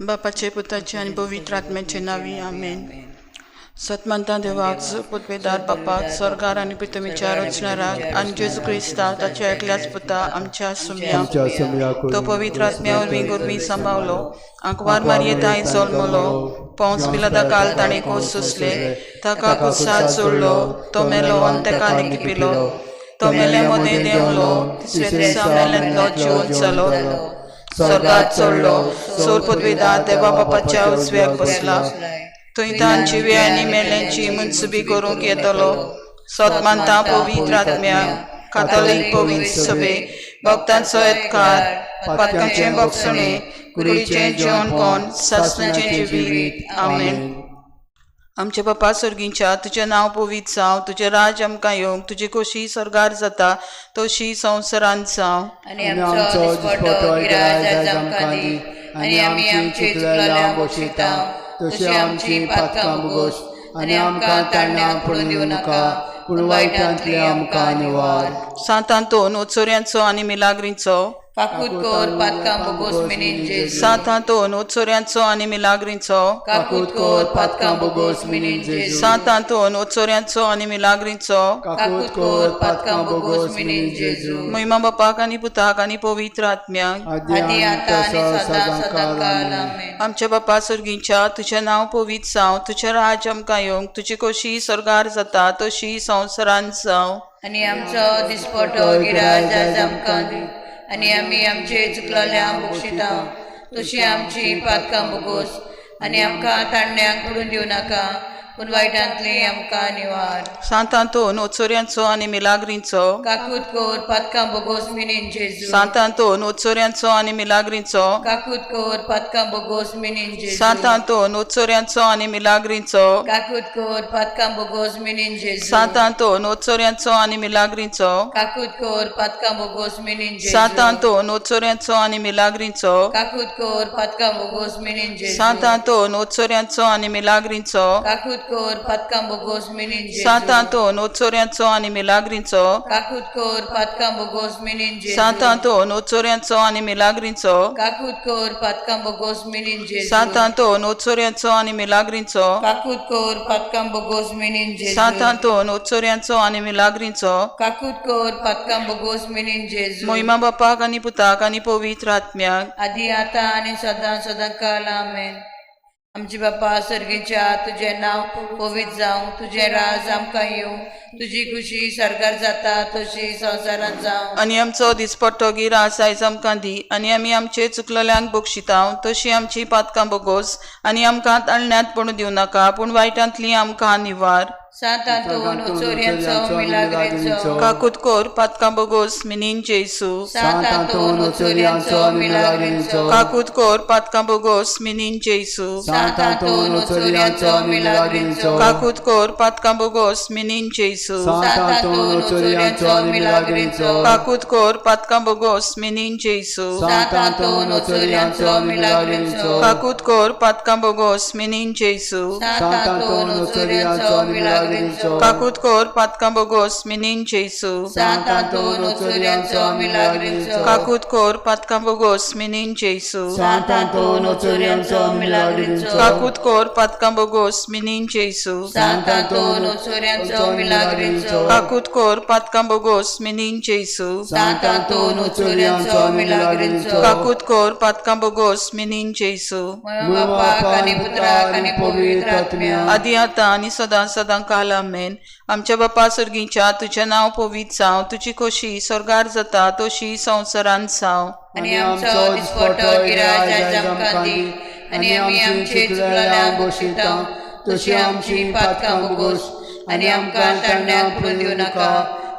बापाचे पुताचे आनी पवित्र आत्म्याचे नांवी आमेन. सतमंता देवाक, पुतबेदार बापाक, स्वर्गार आनी पृथ्वीच्या रचणाराक आनी जेजू क्रिस्ता ताच्या एकल्याच पुता आमच्या सुम्या, तो पवित्र आत्म्या वरवीं गोरवीं सांबावलो, आंकवार मारयेताय जल्मलो, पौंस पिलादा काल ताणें कोस सोंसले, ताका कुसाद सोडलो, तो मेलो आनी ताका लिपिलो, तो मेल्या मदें देंवलो, तिसऱ्या दिसा मेल्यांतलो जिवन जालो, स्वर्गात चडलो, सोर पदवीदार देवा बापाच्या उजव्याक बसला, थंय तांची जिव्या आनी मेल्यांची मनसुबी करूंक येतलो. सतमानता पवित्र आत्म्या, कातोलीक पवित्र सभे, भक्तांचो एतकार, पातकांचें भोगसणें, कुडीचें जेवणपण, सासणाचें जिवीत. आमेन. आमच्या बापा सर्गींच्या, तुजें नांव पवित्र जावं, तुजें राज आमकां येवंक, तुजी खोशी स्वर्गार जाता तशी संवसारांत जावं. आनी आमचो दिसपटो गिराज आयज आमकां दी, आनी आमी आमचे चुकलेल्यांक बसयता तशी आमची पातकां भोगोस, आनी आमकां ताण्णां पडून दिवं नाका, पूण वायटांतले आमकां निवार. सांत आंतोन ओचोऱ्यांचो आनी मिलाग्रींचो, काकूत कोर पातकां भोगोस मिनीन जेजू. सांत आंतोन ओचोऱ्यांचो आनी मिलाग्रींचो, काकूत कोर पातकां भोगोस मिनीन जेजू. सांत आंतोन ओचोऱ्यांचो आनी मिलाग्रींचो, काकूत कोर पातकां भोगोस मिनीन जेजू. महिमा बापाक आनी पुताक आनी पवित्र आत्म्याक, आदी आतां आनी सदां सदां काल. आमेन. आमच्या बापा सर्गींच्या, तुजें नांव पवित्र जावं, तुजें राज आमकां येवंक, तुजी खोशी स्वर्गार जाता तशी संवसारांत जावं. आनी आमचो दिसपटो गिराज आयज आमकां दी, आनी आमी आमचे चुकलेल्यांक बक्षिता तशी आमची पातकां भोगोस, आनी आमकां ताण्ण्यांक पडून दिवं नाका, पूण वायटांतली आमकां निवार. सांत आंतोन ओचोऱ्यांचो आनी मिलाग्रींचो, काकूत कोर पातकां भोगोस मिनीन जेजू. सांत आंतोन ओचोऱ्यांचो आनी मिलाग्रींचो, काकूत कोर पातकां भोगोस मिनीन जेजू. सांत आंतोन ओचोऱ्यांचो आनी मिलाग्रींचो, काकूत कोर पातकां भोगोस मिनीन जेजू. सांत आंतोन ओचोऱ्यांचो आनी मिलाग्रींचो, काकूत कोर पातकां भोगोस मिनीन जेजू. सांत आंतोन ओचोऱ्यांचो आनी मिलाग्रींचो, काकूत कोर पातकां भोगोस मिनीन जेजू. सांत आंतोन ओचोऱ्यांचो आनी मिलाग्रींचो, काकूत कोर पातकां भोगोस मिनीन जेजू. सांत आंतोन ओचोऱ्यांचो आनी मिलाग्रींचो, काकूत कोर पातकां भोगोस मिनीन जेजू. सांत आंतोन ओचोऱ्यांचो आनी मिलाग्रींचो, काकूत कोर पातकां भोगोस मिनीन जेजू. सांत आंतोन ओचोऱ्यांचो आनी मिलाग्रींचो, काकूत कोर पातकां भोगोस मिनीन जेजू. सांत आंतोन ओचोऱ्यांचो आनी मिलाग्रींचो, काकूत कोर पातकां भोगोस मिनीन जेजू. महिमा बापाक आनी पुताक आनी पवित्र आत्म्याक, आदी आतां आनी सदां सदां काल. आमेन. आमचे बापा सर्गीच्या, तुजें नांव पवित्र जावं, तुजें राज आमकां येवं, तुजी खुशी सरकार जाता तशी संवसारांत जावं. आनी आमचो दिसपट्टो गिरास आयज आमकां दी, आनी आमी आमचे चुकलेल्यांक बक्षितांव तशी आमची पातकां बोगोस, आनी आमकां ताळण्यांत पडूं दिवं नाका, पूण वायटांतली आमकां निवार. सांत आंतोन ओचोऱ्यांचो मिलाग्रींचो, काकूत कोर पातकां बोगोस मिनीन जेसू. सांत आंतोन ओचोऱ्यांचो मिलाग्रींचो, काकूत कोर पातकां बोगोस मिनीन जेसू. सांत आंतोन ओचोऱ्यांचो मिलाग्रींचो, काकूत कोर पातकां बोगोस मिनीन जेसू. सांत आंतोन ओचोऱ्यांचो मिलाग्रींचो, काकूत कोर पातकां बोगोस मिनीन जेसू. सांत आंतोन ओचोऱ्यांचो मिलाग्रींचो, काकूत कोर पातकां बोगोस मिनीन जेसू. सांत आंतोन ओचोऱ्यांचो मिलाग्रींचो, काकूत कोर पातकां बोगोस मिनीन जेसू. सांत आंतोन ओचोऱ्यांचो मिलाग्रींचो, काकूत कोर पातकां बोगोस मिनीन जेसू. सांत आंतोन ओचोऱ्यांचो मिलाग्रींचो, काकूत कोर पातकां बोगोस मिनीन जेसू. सांत आंतोन ओचोऱ्यांचो मिलाग्रींचो, काकूत कोर पातकां बोगोस मिनीन जेसू. सांत आंतोन ओचोऱ्यांचो मिलाग्रींचो, काकूत कोर पातकां बोगोस मिनीन जेसू. महिमा बापाक आनी पुत्राक आनी पवित्र आत्म्याक, आदी आतां आनी सदां सदां काल. आमेन. आमच्या बापा सर्गींच्या, तुजें नांव पवित्र जावं, तुजी खोशी स्वर्गार जाता तशी संवसारांत जावं. आनी आमचो दिसपटो गिराज आयज आमकां दी, आनी आमी आमचे चुकलेल्यांक बसयता तशी आमची पातकां भोगोस, आनी आमकां ताण्ण्यांक पडून दिवं नाका,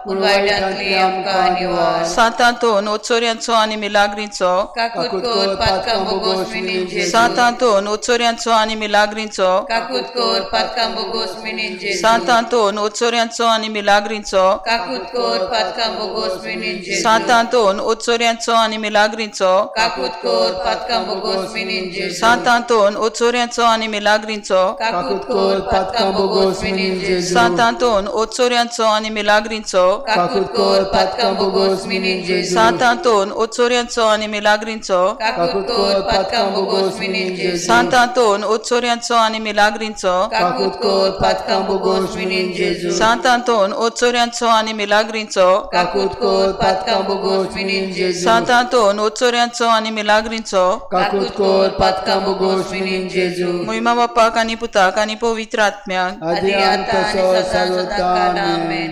पूण वायटांतली आमकां निवार. सांत आंतोन ओचोऱ्यांचो आनी मिलाग्रींचो, काकूत कोर पातकां भोगोस मिनीन जेजू. सांत आंतोन ओचोऱ्यांचो आनी मिलाग्रींचो, काकूत कोर पातकां भोगोस मिनीन जेजू. सांत आंतोन ओचोऱ्यांचो आनी मिलाग्रींचो, काकूत कोर पातकां भोगोस मिनीन जेजू. सांत आंतोन ओचोऱ्यांचो आनी मिलाग्रींचो, काकूत कोर पातकां भोगोस मिनीन जेजू. सांत आंतोन ओचोऱ्यांचो आनी मिलाग्रींचो, काकूत कोर पातकां भोगोस मिनीन जेजू. सांत आंतोन ओचोऱ्यांचो आनी मिलाग्रींचो, काकूत कोर पातकां बोगोस मिनीन जेजू. सांत आंतोन ओचोऱ्यांचो आनी मिलाग्रींचो. काकूत कोर पातकां बोगोस मिनीन जेजू. सांत आंतोन ओचोऱ्यांचो आनी मिलाग्रींचो. काकूत कोर पातकां बोगोस मिनीन जेजू. सांत आंतोन ओचोऱ्यांचो आनी मिलाग्रींचो. काकूत कोर पातकां बोगोस मिनीन जेजू. सांत आंतोन ओचोऱ्यांचो आनी मिलाग्रींचो. काकूत कोर पातकां बोगोस मिनीन जेजू. मोहिमा बापाक आनी पुताक आनी पवित्र आत्म्याक. आदी आता आनी सदां सदां काल आमेन.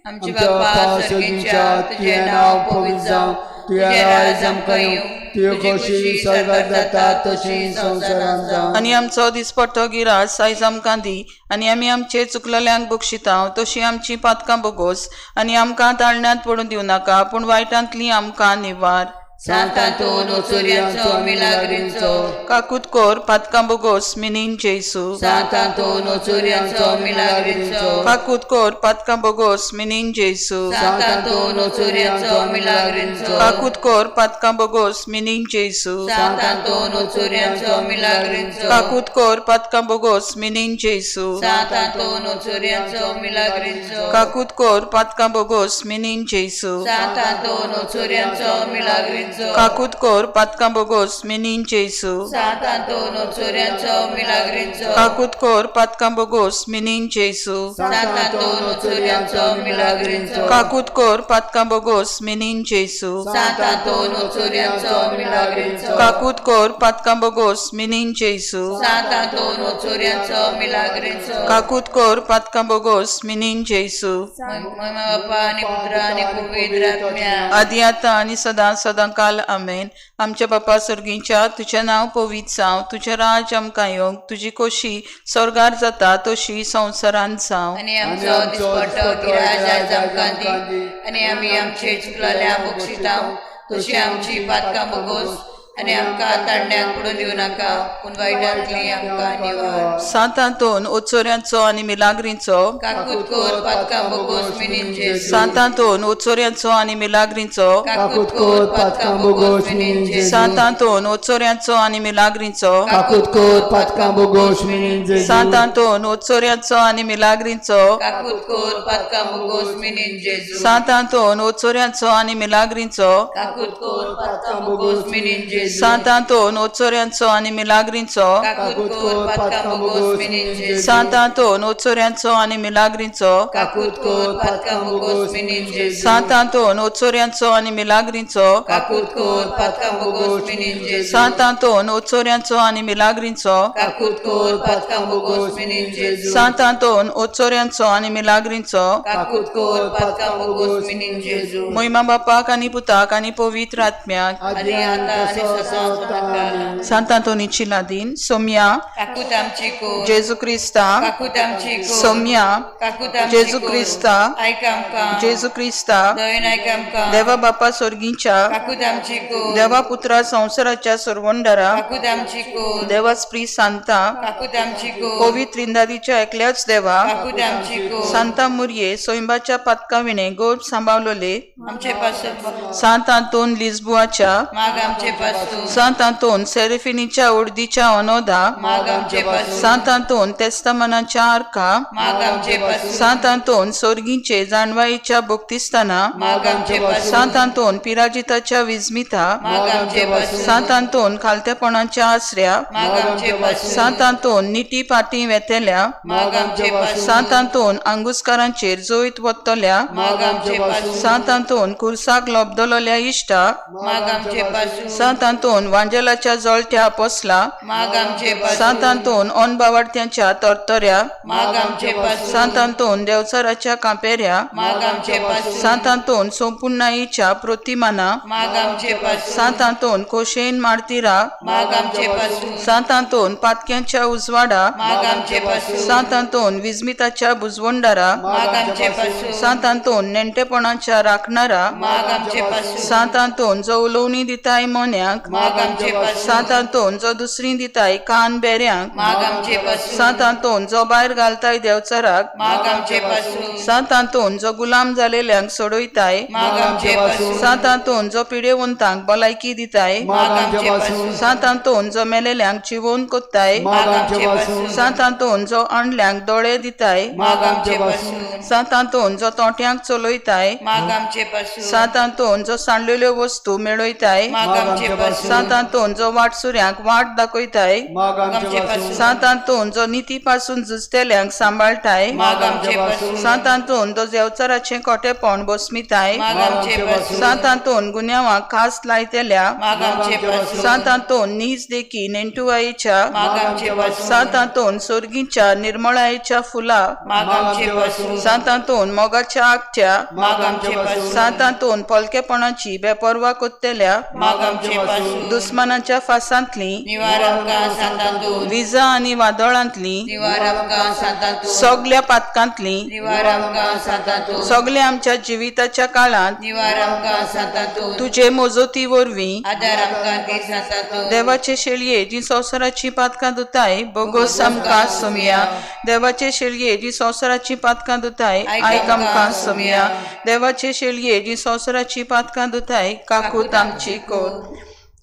आमचे बापा सर्गीच्या, तुजें नांव पवित्र जावं, तुजें राज आमकां येवं, तुजी खोशी स्वर्गात जाता तशी संवसारांत जावं. आनी आमचो दिसपट्टो गिरास आयज आमकां दी आनी आमी आमचे चुकलेल्यांक बक्षितांव तशी आमची पातकां बोगोस आनी आमकां ताळण्यांत पडून दिवं नाका पूण वायटांतली आमकां निवार. सांत आंतोन ओचोऱ्यांचो मिलाग्रींचो. काकूत कोर पातकां बोगोस मिनीन जेसू. सांत आंतोन ओचोऱ्यांचो मिलाग्रींचो. काकूत कोर पातकां बोगोस मिनीन जेसू. सांत आंतोन ओचोऱ्यांचो मिलाग्रींचो. काकूत कोर पातकां बोगोस मिनीन जेसू. सांत आंतोन ओचोऱ्यांचो मिलाग्रींचो. काकूत कोर पातकां बोगोस मिनीन जेसू. सांत आंतोन ओचोऱ्यांचो मिलाग्रींचो. काकूत कोर पातकां बोगोस मिनीन जेसू. सांत आंतोन ओचोऱ्यांचो मिलाग्रींचो. काकूत कोर पातकां बोगोस मिनीन जेसू. सांत आंतोन ओचोऱ्यांचो मिलाग्रींचो. काकूत कोर पातकां बोगोस मिनीन जेसू. सांत आंतोन ओचोऱ्यांचो मिलाग्रींचो. काकूत कोर पातकां बोगोस मिनीन जेसू. सांत आंतोन ओचोऱ्यांचो मिलाग्रींचो. काकूत कोर पातकां बोगोस मिनीन जेसू. सांत आंतोन ओचोऱ्यांचो मिलाग्रींचो. काकूत कोर पातकां बोगोस मिनीन जेसू. मोहिमा बापा आनी पुत्रा आनी पवित्र आत्म्या. आदी आतां आनी सदां सदां काल आमेन. आमच्या बापा सर्गीच्या, तुजें नांव पवित्र जावं, तुजें राज आमकां येवंक, तुजी खोशी स्वर्गार जाता तशी संवसारांत जावं. आनी आमचो दिसपट्टो गिराज आयज आमकां दी आनी आमी आमचे चुकलेल्या बक्षितांव तशी आमची पातकां बोगोस आनी आमकां ताणण्याक पडून दिवं नाका पूण वायटांतली आमकां निवार. सांत आंतोन ओचोऱ्यांचो आनी मिलाग्रींचो. काकूत कोर पातकां बोगोस मिनीन जेजू. सांत आंतोन ओचोऱ्यांचो आनी मिलाग्रींचो. काकूत कोर पातकां बोगोस मिनीन जेजू. सांत आंतोन ओचोऱ्यांचो आनी मिलाग्रींचो. काकूत कोर पातकां बोगोस मिनीन जेजू. सांत आंतोन ओचोऱ्यांचो आनी मिलाग्रींचो. काकूत कोर पातकां बोगोस मिनीन जेजू. सांत आंतोन ओचोऱ्यांचो आनी मिलाग्रींचो. काकूत कोर पातकां बोगोस मिनीन जेजू. सांत आंतोन ओचोऱ्यांचो आनी मिलाग्रींचो. काकूत कोर पातकां बोगोस मिनीन जेजू. सांत आंतोन ओचोऱ्यांचो आनी मिलाग्रींचो. काकूत कोर पातकां बोगोस मिनीन जेजू. सांत आंतोन ओचोऱ्यांचो आनी मिलाग्रींचो. काकूत कोर पातकां बोगोस मिनीन जेजू. सांत आंतोन ओचोऱ्यांचो आनी मिलाग्रींचो. काकूत कोर पातकां बोगोस मिनीन जेजू. सांत आंतोन ओचोऱ्यांचो आनी मिलाग्रींचो. काकूत कोर पातकां बोगोस मिनीन जेजू. मोहिमा बापाक आनी पुताक आनी पवित्र आत्म्याक. आदी आतां आनी सदां सदां काल. सांत आंतोनीची लादीन सोम्या. काकूत आमची कोर. जेजू क्रिस्ता. काकूत आमची कोर. सोम्या. काकूत आमची जेजू कोर. क्रिस्ता. आयक आमकां. जेजू क्रिस्ता. दयेन आयक आमकां. देवा बापा सोर्गींच्या. काकूत आमची कोर. देवा पुत्रा संवसाराच्या सोरवंडरा. काकूत आमची कोर. देवा स्प्री सांता. काकूत आमची कोर. पवित्र इंदादीच्या एकल्याच देवा. काकूत आमची कोर. सांता मुरये सोयंबाच्या पातका विणे गोप सांबावलोले. आमचे पासून. सांत आंतोन लिस्बुआच्या. माग आमचे पासून. सांत आंतोन सेरेफिनीच्या उर्दीच्या अनोदा. माग आमचे पासून. सांत आंतोन तेस्तामनाच्या आर्का. माग आमचे पासून. सांत आंतोन सोर्गींचे जाणवाईच्या भक्तिस्ताना. माग आमचे पासून. सांत आंतोन पिराजिताच्या विस्मिता. माग आमचे पासून. सांत आंतोन खालतेपणाच्या आसऱ्या. माग आमचे पासून. सांत आंतोन निटी पाटी वेतेल्या. माग आमचे पासून. सांत आंतोन आंगुस्कारांचेर जोयत वत्तल्या. माग आमचे पासून. सांत आंतोन कुर्साक लबदलोल्या इश्टा. माग आमचे पासून. सांत आंतोन वांजेलाच्या जळट्या पोसला. माग आमचे पासून. सांत आंतोन अनबावाडत्यांच्या तरतऱ्या. माग आमचे पासून. सांत आंतोन देवचाराच्या कांपेऱ्या. माग आमचे पासून. सांत आंतोन सोंपुन्नाईच्या प्रतिमाना. माग आमचे पासून. सांत आंतोन खोशेन मार्तिरा. माग आमचे पासून. सांत आंतोन पातक्यांच्या उजवाडा. माग आमचे पासून. सांत आंतोन विस्मिताच्या बुजवंडारा. माग आमचे पासून. सांत आंतोन नेणटेपणाच्या राखणारा. माग आमचे पासून. सांत आंतोन जो उलोवणी दिताय मोन्याक. गुंग्यांक, माग आमचे पासून. सांत आंतोन जो दुसरी दिताय कान बेऱ्यांक, माग आमचे पासून. सांत आंतोन जो भायर घालताय देवचाराक, माग आमचे पासून. सांत आंतोन जो गुलाम जालेल्यांक सोडयताय, माग आमचे पासून. सांत आंतोन जो पिडेवंतांक भलायकी दिताय, माग आमचे पासून. सांत आंतोन जो मेलेल्यांक जिवोवन कोत्ताय, माग आमचे पासून. सांत आंतोन जो आणल्यांक दोळे दिताय, माग आमचे पासून. सांत आंतोन जो तोंट्यांक चलयताय, माग आमचे पासून. सांत आंतोन जो सांडलेल्यो वस्तू मेळयताय, माग आमचे पासून. सांत आंतोन जो वाटसुऱ्यांक वाट दाखयताय, माग आमचे पासून. सांत आंतोन जो निती पासून झुजतेल्यांक सांबाळटाय, माग आमचे पासून. सांत आंतोन जो देवचाराचें कोटेपण बसमिताय, माग आमचे पासून. सांत आंतोन गुन्यांवाक खास लायतेल्या, माग आमचे पासून. सांत आंतोन नीज देखी नेंटुवायेच्या, माग आमचे पासून. सांत आंतोन सोर्गीच्या निर्मळायेच्या फुला, माग आमचे पासून. सांत आंतोन मोगाच्या आगट्या, माग आमचे पासून. सांत आंतोन पोलकेपणाची बेपर्वा कोत्तेल्या, माग आमचे पासून. दुस्मानाच्या फासांतली, निवार आमकां सांतांतून. विजा आनी वादळांतली, निवार आमकां सांतांतून. सगल्या पातकांतली, निवार आमकां सांतांतून. सगल्या आमच्या जिविताच्या काळांत निवार आमकां सांतांतून. तुजे मोजोती वरवीं आदार आमकां दी सांतांतून. देवाचे शेळये जी संवसाराची पातकां धुताय, बोगोस आमकां सोमया. देवाचे शेळये जी संवसाराची पातकां धुताय, आयक आमकां सोमया. देवाचे शेळये जी संवसाराची पातकां धुताय, काकूत आमची कोर.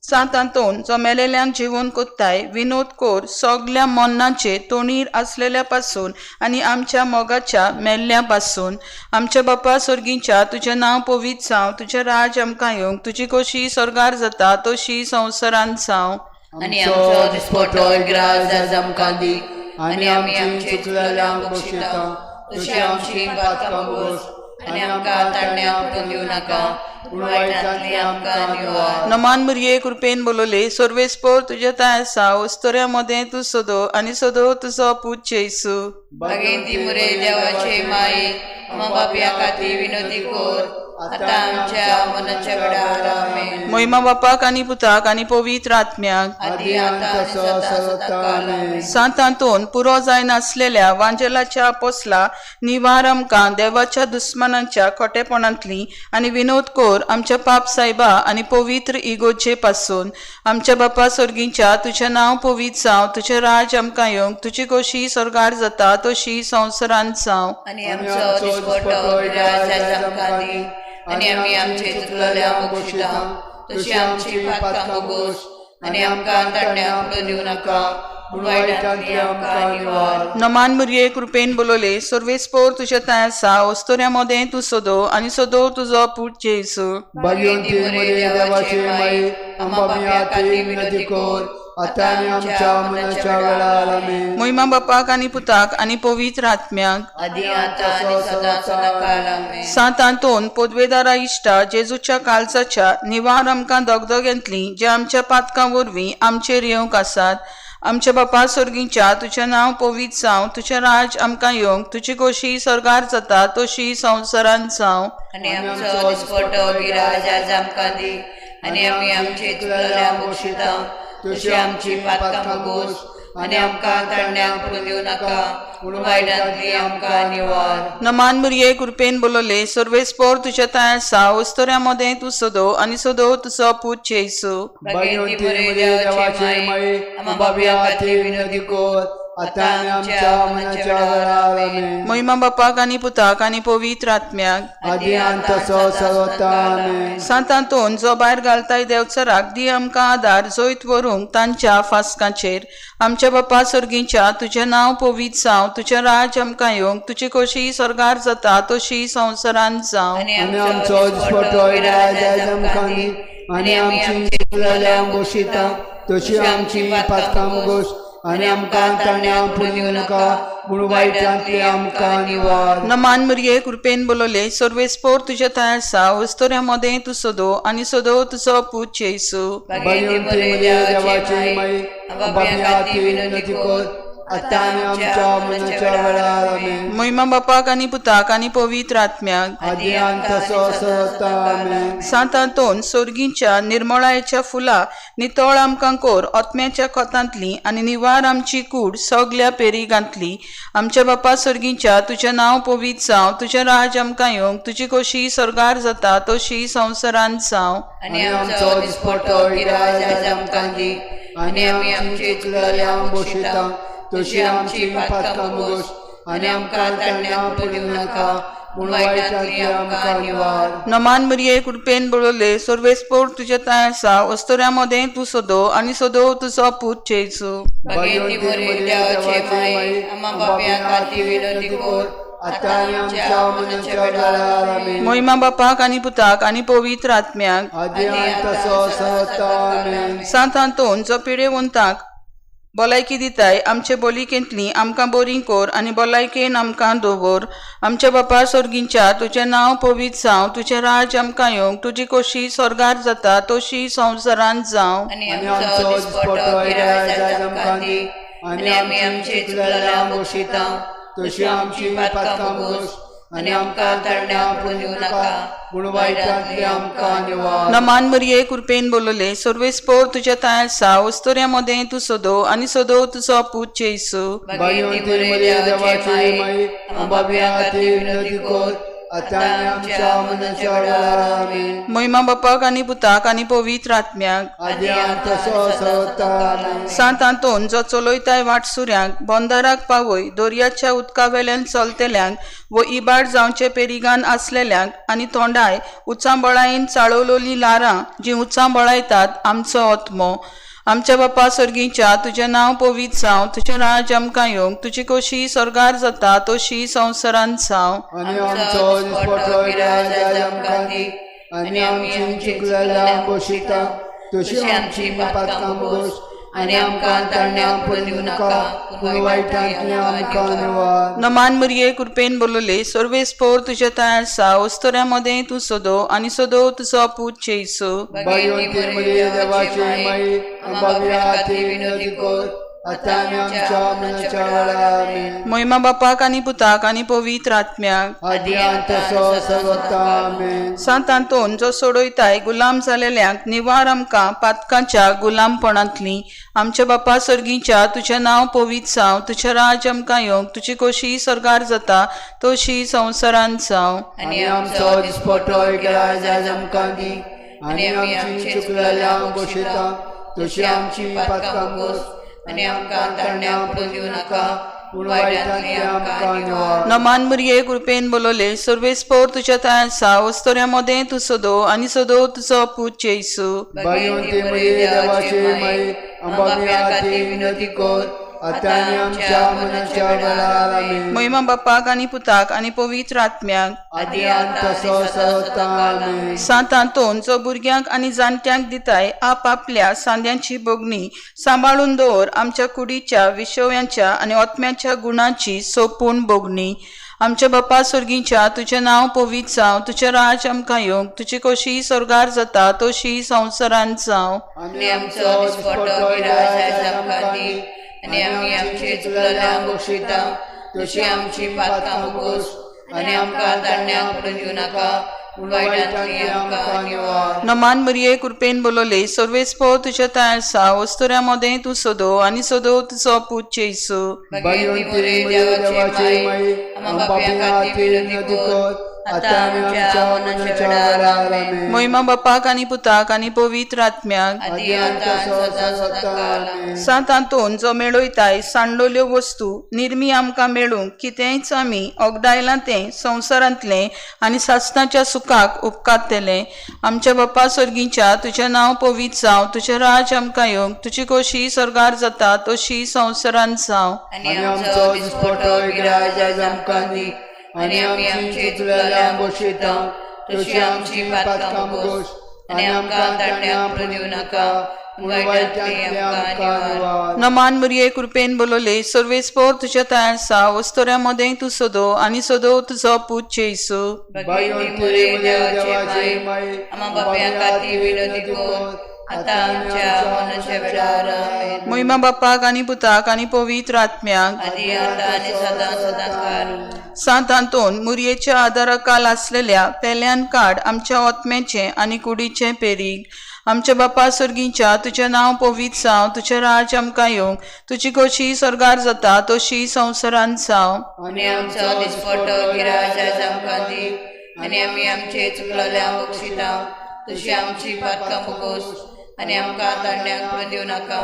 सांत आंतोन जो मेलेल्यांक जिवोवन कोत्ताय, विनोद कोर सगल्या मन्नाचे तोणीर आसलेल्या पासून आनी आमच्या मोगाच्या मेल्ल्या पासून. आमच्या बापा सोर्गीच्या, तुजें नांव पवित्र जावं, तुजें राज आमकां येवंक, तुजी खोशी स्वर्गार जाता तशी संवसारांत जावं. आनी आमचो दिसपटो ग्रास आज आमकां दी आनी आमी आमचे चुकलेल्यांक बक्षिता तशी आमची पातकां बोस आनी आमकां ताणण्याक पडून दिवं नाका पूण वायटांतली आमकां निवार. नमान मुरये कृपेन बोलवले, सर्वेस्पोर तुज्या ताय आसा, उस्तोऱ्या मदें तूं सदो आनी सदो तुजो पूत जेसू. भगिनी मुरे देवाचे माये, आमा बापया खातीर विनोदी कोर आतां आमच्या मनाच्या वेळार. आमेन. मोहिमा बापाक आनी पुताक आनी पवित्र आत्म्याक, आदी आतां आनी सदां सदां काल. आमेन. सांत आंतोन पुरो जायनासलेल्या वांजेलाच्या पोसला, निवार आमकां देवाच्या दुस्मानांच्या खोटेपणांतली आनी विनोद कोर आमच्या पाप सायबा आनी पवित्र इगोचे पासून. आमच्या बापा सोर्गीच्या, तुजें नांव पवित्र जावं, तुजें राज आमकां येवंक, तुजी खोशी स्वर्गार जाता तशी संवसारांत जावं. आनी आमचो दिसपटो ग्रास आज आमकां दी आनी आमी आमचे चुकलेल्यांक बक्षिता तशी आमची पातकां बोगोस आनी आमकां ताणण्याक पडून दिवं नाका पूण वायटांतली आमकां निवार. नमान मुरये कृपेन बोलवले, सर्वेस्पोर तुज्या ताय आसा, ओस्तोऱ्या मदें तूं सदो आनी सदो तुजो पूत जेसू. भाग्यवंती मरिये देवाचे माई, आमकां खातीर विनंती कर आतां आनी आमच्या मनाच्या वेळार. आमेन. मोहिमा बापाक आनी पुताक आनी पवित्र आत्म्याक, आदी आतां आनी सदां सदां काल. आमेन. सांत आंतोन पोदवेदारा इश्टा जेजूच्या कालसाच्या, निवार आमकां दगदगेंतली जे आमच्या पातकां वरवीं आमचेर येवंक आसात. आमच्या बापा सोर्गीच्या, तुजें नांव पवित्र जावं, तुजें राज आमकां येवंक, तुजी खोशी स्वर्गार जाता तशी संवसारांत जावं. आनी आमचो दिसपटो गिराज आज आमकां दी आनी आमी आमचे चुकलेल्यांक बक्षिता तशी आमची पातकां बोगोस आनी आमकां ताणण्याक पडून दिवं नाका पूण वायटांतली आमकां निवार. नमान मुरये कृपेन बोलवले, सर्वेस्पोर तुज्या ताय आसा, ओस्तोऱ्या मदें तूं सदो आनी सदो तुजो पूत जेसू. भाग्यवंती मरिये देवाचे माई, आमकां खातीर विनंती कर आतां आनी आमच्या मनाच्या वेळार. आमेन. मोहिमा बापाक आनी पुताक आनी पवित्र आत्म्याक, आदी आनी तसो सर्वता. आमेन. सांत आंतोन जो भायर घालताय देवचाराक, दी आमकां आदार जैत व्हरूंक तांच्या फास्कांचेर. आमच्या बापा सोर्गीच्या, तुजें नांव पवित्र जावं, तुजें राज आमकां येवंक, तुजी खोशी स्वर्गार जाता तशी संवसारांत जावं. आनी आनी आमचो दिसपटो ग्रास आज आमकां दी आनी आमची चुकलेल्यांक बक्षिता तशी आमची पातकां बोगोस आनी आमकां ताणण्याक पडून दिवं नाका पूण वायटांतली आमकां निवार. नमान मुरये कृपेन बोलवले, सर्वेस्पोर तुज्या ताय आसा, ओस्तोऱ्या मदें तूं सदो आनी सदो तुजो पूत जेसू. भाग्यवंती मरिये देवाचे माई, आमकां खातीर विनंती कर आतां आनी आमच्या मरणाच्या वेळार आमेन. मोहिमा बापाक आनी पुताक आनी पवित्र आत्म्याक. आदी आनी तसो सता आमेन. सांत आंतोन सोर्गीच्या निर्मळायेच्या फुलां नितळ आमकां कोर आत्म्याच्या खोतांतली आनी निवार आमची कूड सगल्या पेरिगांतली. आमच्या बापा सोर्गीच्या तुजें नांव पवित्र जावं, तुजें राज आमकां येवंक, तुजी खोशी स्वर्गार जाता तशी संवसारांत जावं. आनी आमचो दिसपटो गिराज आयज आमकां दी आनी आमी आमचे चुकलेल्यांक बक्षिता तशी आमची पातकां मुगोस आनी आमकां तांड्या पडूं नाका पूण वायटांतली आमकां निवार. नमान मरिये कृपेन बळवले सर्वेस्पोर तुज्या तांय आसा, अस्तोऱ्या मदें तूं सदो आनी सदो तुजो पूत जेजू. भगेंती मोरे देवाचे माये आम्हा पापयां खातीर विनंती कर आतां आनी आमच्या मरणाच्या वेळार आमेन. मोहिमा बापाक आनी पुताक आनी पवित्र आत्म्याक. आदी आनी तसो सता आमेन. सांत आंतोन जो पिडेवंताक भलायकी दिताय आमचे बोलिकेंतली आमकां बरी कोर आनी भलायकेन आमकां दवर. आमच्या बापा सोर्गींच्या तुजें नांव पवित्र जावं, तुजें राज आमकां येवंक, तुजी खोशी स्वर्गार जाता तशी संवसारांत जावं. आनी आनी आमचो आमचो दिसपटो दिसपटो गिराज गिराज आयज आमकां दी आनी आनी आमी आमची आमचे चुकलेल्यांक चुकलेल्यांक बक्षिता बक्षिता तशी आमची पातकां मुगोस आनी आमकां तांड्या पडूं नाका पूण वायटांतली आमकां निवार. नमान मरिये कृपेन बोलले सर्वेस्पोर तुज्या तांय आसा, अस्तोऱ्या मदें तूं सदो आनी सदो तुजो पूत जेजू. भगवंती मरिये देवाची माई आमच्या खातीर विनंती कर आतां आनी आमच्या मरणाच्या वेळार आमेन. मोहिमा बापाक आनी पुताक आनी पवित्र आत्म्याक. आदी आनी तसो सता आमेन. सांत आंतोन जो चलयताय वाट सुऱ्यांक बंदराक पावय, दर्याच्या उदका वेल्यान चलतल्यांक व इबाड जावचे पेरिगान आसलेल्यांक आनी तोंडाय उचांबळायेन चाळवलोलीं ल्हारां जीं उचांबळायतात आमचो आत्मो. आमच्या बापा सर्गीच्या तुजें नांव पवित्र जावं, तुजें राज आमकां येवंक, तुजी खोशी स्वर्गार जाता तशी संवसारांत जावं. आनी आमचो दिसपटो गिराज आयज आमकां दी आनी आमची चुकलेल्यांक बक्षिता तशी आमची पातकां मुगोस आनी आमकां तांड्या पडूं नाका पूण वायटांतली आमकां निवार. नमान मरिये कृपेन बोलले सर्वेस्पोर तुज्या तांय आसा, अस्तोऱ्या मदें तूं सदो आनी सदो तुजो पूत जेजू. भगवंती मरिये देवाची माई आमच्या खातीर विनंती कर आतां आनी आमच्या मरणाच्या वेळार आमेन. मोहिमा बापाक आनी पुताक आनी पवित्र आत्म्याक. आदी आनी तसो सर्वता आमेन. सांत आंतोन जो सोडयताय गुलाम जालेल्यांक निवार आमकां पातकांच्या गुलामपणांतली. आमच्या बापा सर्गीच्या तुजें नांव पवित्र जावं, तुजें राज आमकां येवंक, तुजी खोशी स्वर्गार जाता तशी संवसारांत जावं. आनी आमचो दिसपटो गिराज आयज आमकां दी आनी आमची चुकलेल्यांक बक्षिता तशी आमची पातकां मुगोस आनी आमकां तांड्या पडूं नाका पूण वायटांतली आमकां निवार. नमान मरिये कृपेन बोलले सर्वेस्पोर तुज्या तांय आसा, अस्तोऱ्या मदें तूं सदो आनी सदो तुजो पूत जेजू. भगवंती मरिये देवाची माई आमच्या खातीर विनंती कर आतां आनी आमच्या मरणाच्या वेळार आमेन. मोहिमा बापाक आनी पुताक आनी पवित्र आत्म्याक. आदी आनी तसो सर्वता आमेन. सांत आंतोन जो भुरग्यांक आनी जाणट्यांक दिताय आप आपल्या सांद्यांची भोगणी सांबाळून दवर आमच्या कुडीच्या विशव्यांच्या आनी आत्म्याच्या गुणाची सोपून भोगणी. आमच्या बापा सर्गीच्या तुजें नांव पवित्र जावं, तुजें राज आमकां येवंक, तुजी खोशी स्वर्गार जाता तशी संवसारांत जावं. आनी आमचो दिसपटो गिराज आयज आमकां दी आनी आमी आमचे चुकलेल्यांक बक्षिता तशी आमची पातकां मुगोस आनी आमकां तांड्या पडूं दिवं नाका पूण वायटांतली आमकां निवार. नमान मरिये कृपेन बोलले सर्वेस्पोर तुज्या तांय आसा, अस्तोऱ्या मदें तूं सदो आनी सदो तुजो पूत जेजू. भगवंती मरिये देवाची माई आमच्या खातीर विनंती कर आतां आनी आमच्या मरणाच्या वेळार आमेन. मोहिमा बापाक आनी पुताक आनी पवित्र आत्म्याक. आदी आनी आतां तसो सदां सर्वता सदां आमेन. सांत आंतोन जो मेळयताय सांडलोल्यो वस्तू निर्मी आमकां मेळूंक कितेंच आमी ओगडायलां तें संवसारांतलें आनी सासणाच्या सुखाक उपकारतलें. आमच्या बापा सर्गीच्या तुजें नांव पवित्र जावं, तुजें राज आमकां येवंक, तुजी खोशी स्वर्गार जाता तशी संवसारांत जावं. आनी आनी आमचो आमचो दिसपटो दिसपटो गिराज गिराज आयज आयज आमकां आमकां दी दी आनी आनी आमी आमची आमचे चुकलेल्यांक चुकलेल्यांक बक्षिता बक्षिता तशी आमची पातकां मुगोस आनी आमकां तांड्या पडूं दिवं नाका पूण वायटांतली आमकां निवार. नमान मरिये कृपेन बोलले सर्वेस्पोर तुज्या तांय आसा, अस्तोऱ्या मदें तूं सदो आनी सदो तुजो पूत जेजू. भगवंती भगवंती मोरे मरिये देवाचे देवाची माई माई आम्हा पापयां खातीर विनंती कर आतां आमच्या मरणाच्या वेळार. आमेन. मोहिमा बापाक आनी पुताक आनी पवित्र आत्म्याक, आदी आतां आनी सदां सदां काल. सांत आंतोन मुरयेच्या आदाराकाल आसलेल्या पेल्यान काड आमच्या ओतम्याचें आनी कुडीचें पेरीक. आमच्या बापा सर्गीच्या, तुजें नांव पवित्र जावं, तुजें राज्य आमकां येवंक, तुजी खोशी स्वर्गार जाता तशी संवसारांत जावं. आनी आमचो दिसपटो गिराज आयज आमकां दी आनी आमी आमचे चुकलेल्यांक बक्षिता तशी आमची पातकां बोगोस आनी आमकां तांड्यांक पडून दिवं नाका,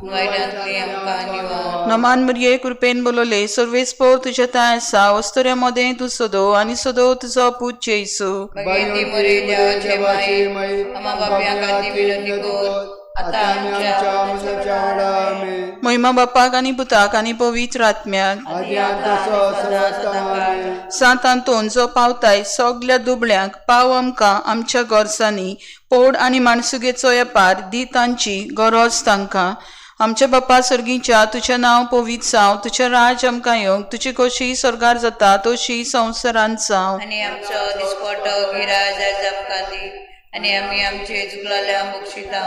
पूण वायटांतली आमकां निवार. नमान मरिये, कृपेन बोलवले, सर्वेस्पोर तुज्या थांय आसा, वस्तुऱ्या मदें तूं सदो आनी सदो तुजो पूत जेजू. भगवती मोरी देवाचे माई, आमा बाप्या खातीर विनंती कर, आतां आमच्या मरणाच्या वेळार. आमेन. मोहिमा बापाक आनी पुताक आनी पवित्र आत्म्याक, आदी आतां सदां सदां. आमेन. सांत आंतोन जो पावताय सगल्या दुबळ्यांक, पाव आमकां आमच्या गरजांनी, पोड आनी माणसुगेचो येपार दी तांची गरज तांकां. आमच्या बापा सर्गीच्या, तुजें नांव पवित्र जावं, तुजें राज्य आमकां येवंक, तुजी खोशी स्वर्गार जाता तशी संवसारांत जावं. आनी आमचो दिसपटो गिराज आयज आमकां दी आनी आमी आमचे चुकलेल्यांक बक्षिता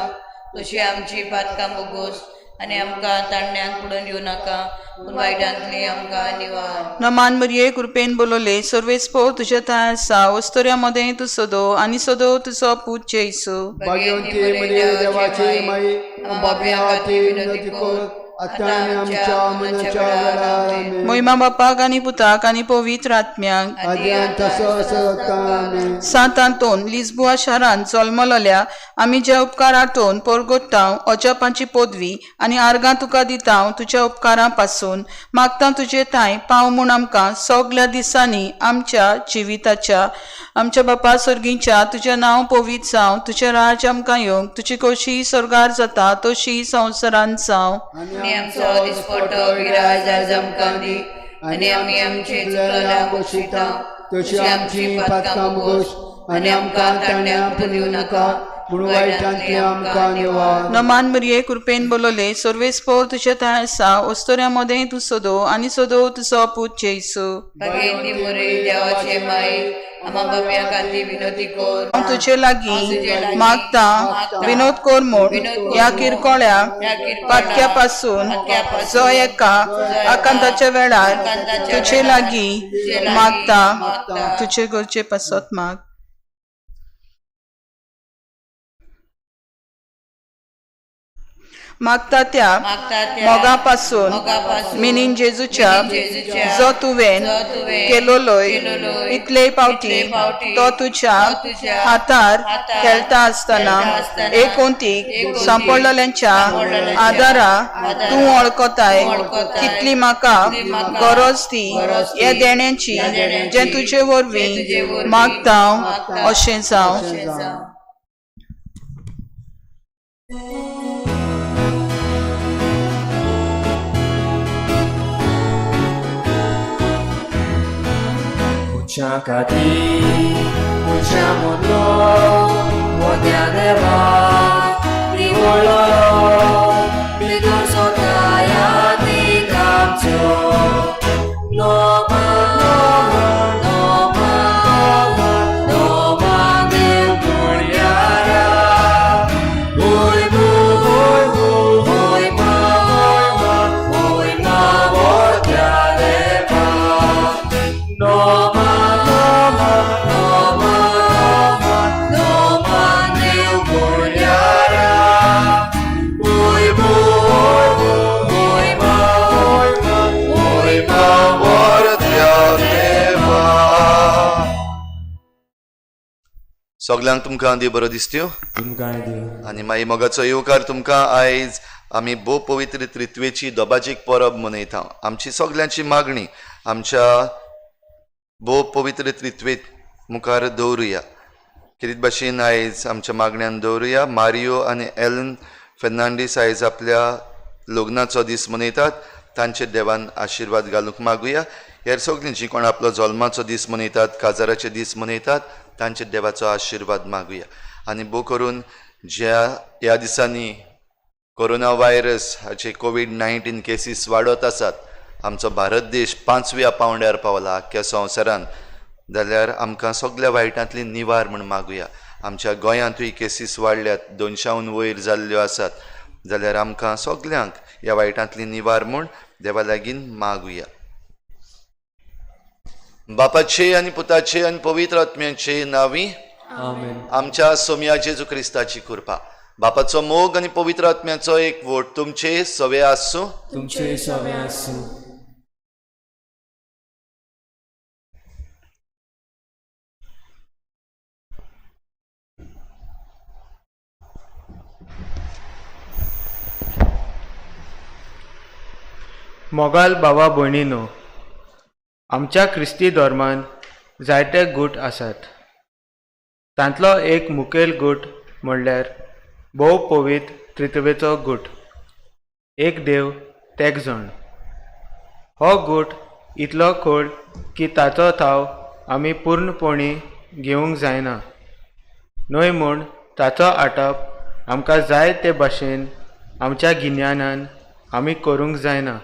तशी आमची पातकां बोगोस आनी आमकां तांड्यांक पडून दिवं नाका, पूण वायटांतली आमकां निवार. नमान मरिये, कृपेन बोलवले, सर्वेस्पोर तुज्या थांय आसा, वस्तुऱ्या मदें तूं सदो आनी सदो तुजो पूत जेजू. भगवंती मरिये देवाची माई, बाप्या खातीर विनंती कर, आतां आनी आमच्या मरणाच्या वेळार. आमेन. मोहिमा बापाक आनी पुताक आनी पवित्र आत्म्याक, आदी आतां सदां सदां. आमेन. सांत आंतोन लिस्बोआ शारांत जल्मलोल्या, आमी ज्या उपकार आठोवन परगोट्टांव अजापांची पदवी आनी आर्गां तुका दितांव तुज्या उपकारां पासून मागता तुजे थांय पाव म्हूण आमकां सगल्या दिसांनी आमच्या जिविताच्या. आमच्या बापा सर्गीच्या, तुजें नांव पवित्र जावं, तुजें राज्य आमकां येवंक, तुजी खोशी स्वर्गार जाता तशी संवसारांत जावं. आनी आमचो दिसपटो गिराज आयज आमकां दी आनी आमी आमचे चुकलेल्यांक बक्षिता तशी आमची पातकां बोगोस आनी आमकां तांड्यांक पडून दिवं नाका, पूण वायटांतली आमकां निवार. नमान मरिये, कृपेन बोलवले, सर्वेस्पोर तुजे थांय आसा, वस्तुऱ्या मदें तूं सदो आनी सदो तुजो पूत जेजू. भगवती मोरी देवाचे माई, आमा बाप्या खातीर विनंती कर, हांव तुजे लागीं मागता विनोद कर म्हूण ह्या किरकोळ्या पातक्या पासून जो एका आकांताच्या वेळार तुजे लागीं मागता, तुजे गरजे पासत माग. मागता त्या मागता त्या मोगा पासून मोगापासून मिनीन जेजूच्या मिनीन जेजूच्या जो तुवें जो तुवें केलोलोय केलोलोय इतले पावटी इतले पावटी तो तुज्या तो तुज्या हातार हातार खेळटा आसतना खेळटा आसतना एकोंतीक एकोंतीक सांपडलेल्यांच्या सांपडलेल्यांच्या आदारा आदारा तूं वळखताय तूं वळखताय कितली म्हाका कितली म्हाका गरज ती गरज ती ह्या देण्याची ह्या देण्याची जें तुजे जें तुजे वरवीं वरवीं मागता मागता अशें जावं. अशें जावं. Muchakati, muchamono, Modianeva, Nivoloro, Bidosotaya, Nikamcho, Noma, Noma, Noma, Noma, Nimuriara, Ui, Ui, Ui, Ma, Ui, Ma, Modianeva, Noma, Noma, Noma, Noma, Nimuriara, Ui, Ui, Ui, Ma, Ui, Ma, Modianeva. सगल्यांक तुमकां देव बरो दिसत्यो तुमकां देव आनी मागीर मोगाचो येवकार तुमकां. आयज आमी भोव पवित्र त्रित्वेची दोबाजीक परब मनयता. आमची सगल्यांची मागणी आमच्या भोव पवित्र त्रित्वे मुखार दवरुया. कितें भाशेन आयज आमच्या मागण्यान दवरुया. मारियो आनी एलन फेर्नांडीस आयज आपल्या लग्नाचो दीस मनयतात, तांचेर देवान आशिर्वाद घालूंक मागुया. हेर सगळीं जीं कोण आपलो जल्माचो दीस मनयतात, काजाराचे दीस मनयतात, तांचेर देवाचो आशिर्वाद मागुया. आनी भोव करून ज्या ह्या दिसांनी कोरोना व्हायरस हाचे कोवीड-19 केसीस वाडत आसात, आमचो भारत देश 5व्या पावंड्यार पावला आख्ख्या संवसारान, जाल्यार आमकां सगल्या वायटांतली निवार म्हूण मागुया. आमच्या गोंयांतूय केसीस वाडल्यात, 200 वयर जाल्ल्यो आसात. जाल्यार आमकां सगल्यांक ह्या वायटांतली निवार म्हूण देवा लागीं मागुया. बापाचे आनी पुताचे आनी पवित्र आत्म्याचे नांवी आमेन. आमच्या सोम्या जेजू क्रिस्ताची कृपा, बापाचो मोग आनी पवित्र आत्म्याचो एक वोट तुमचे सवे आसूं. तुमचे सवे आसूं. मोगाल बाबा भयणीनो, आमच्या क्रिस्ती धर्मान जायते गूट आसात. तांतलो एक मुखेल गूट म्हणल्यार भोव पवित्र त्रित्वेचो गूट, एक देव तेग जण. हो गूट इतलो खोल की ताचो थाव आमी पूर्णपणी घेवंक जायना न्हय, म्हूण ताचो आटाप आमकां जाय ते भाशेन आमच्या गिन्यानान आमी करूंक जायना.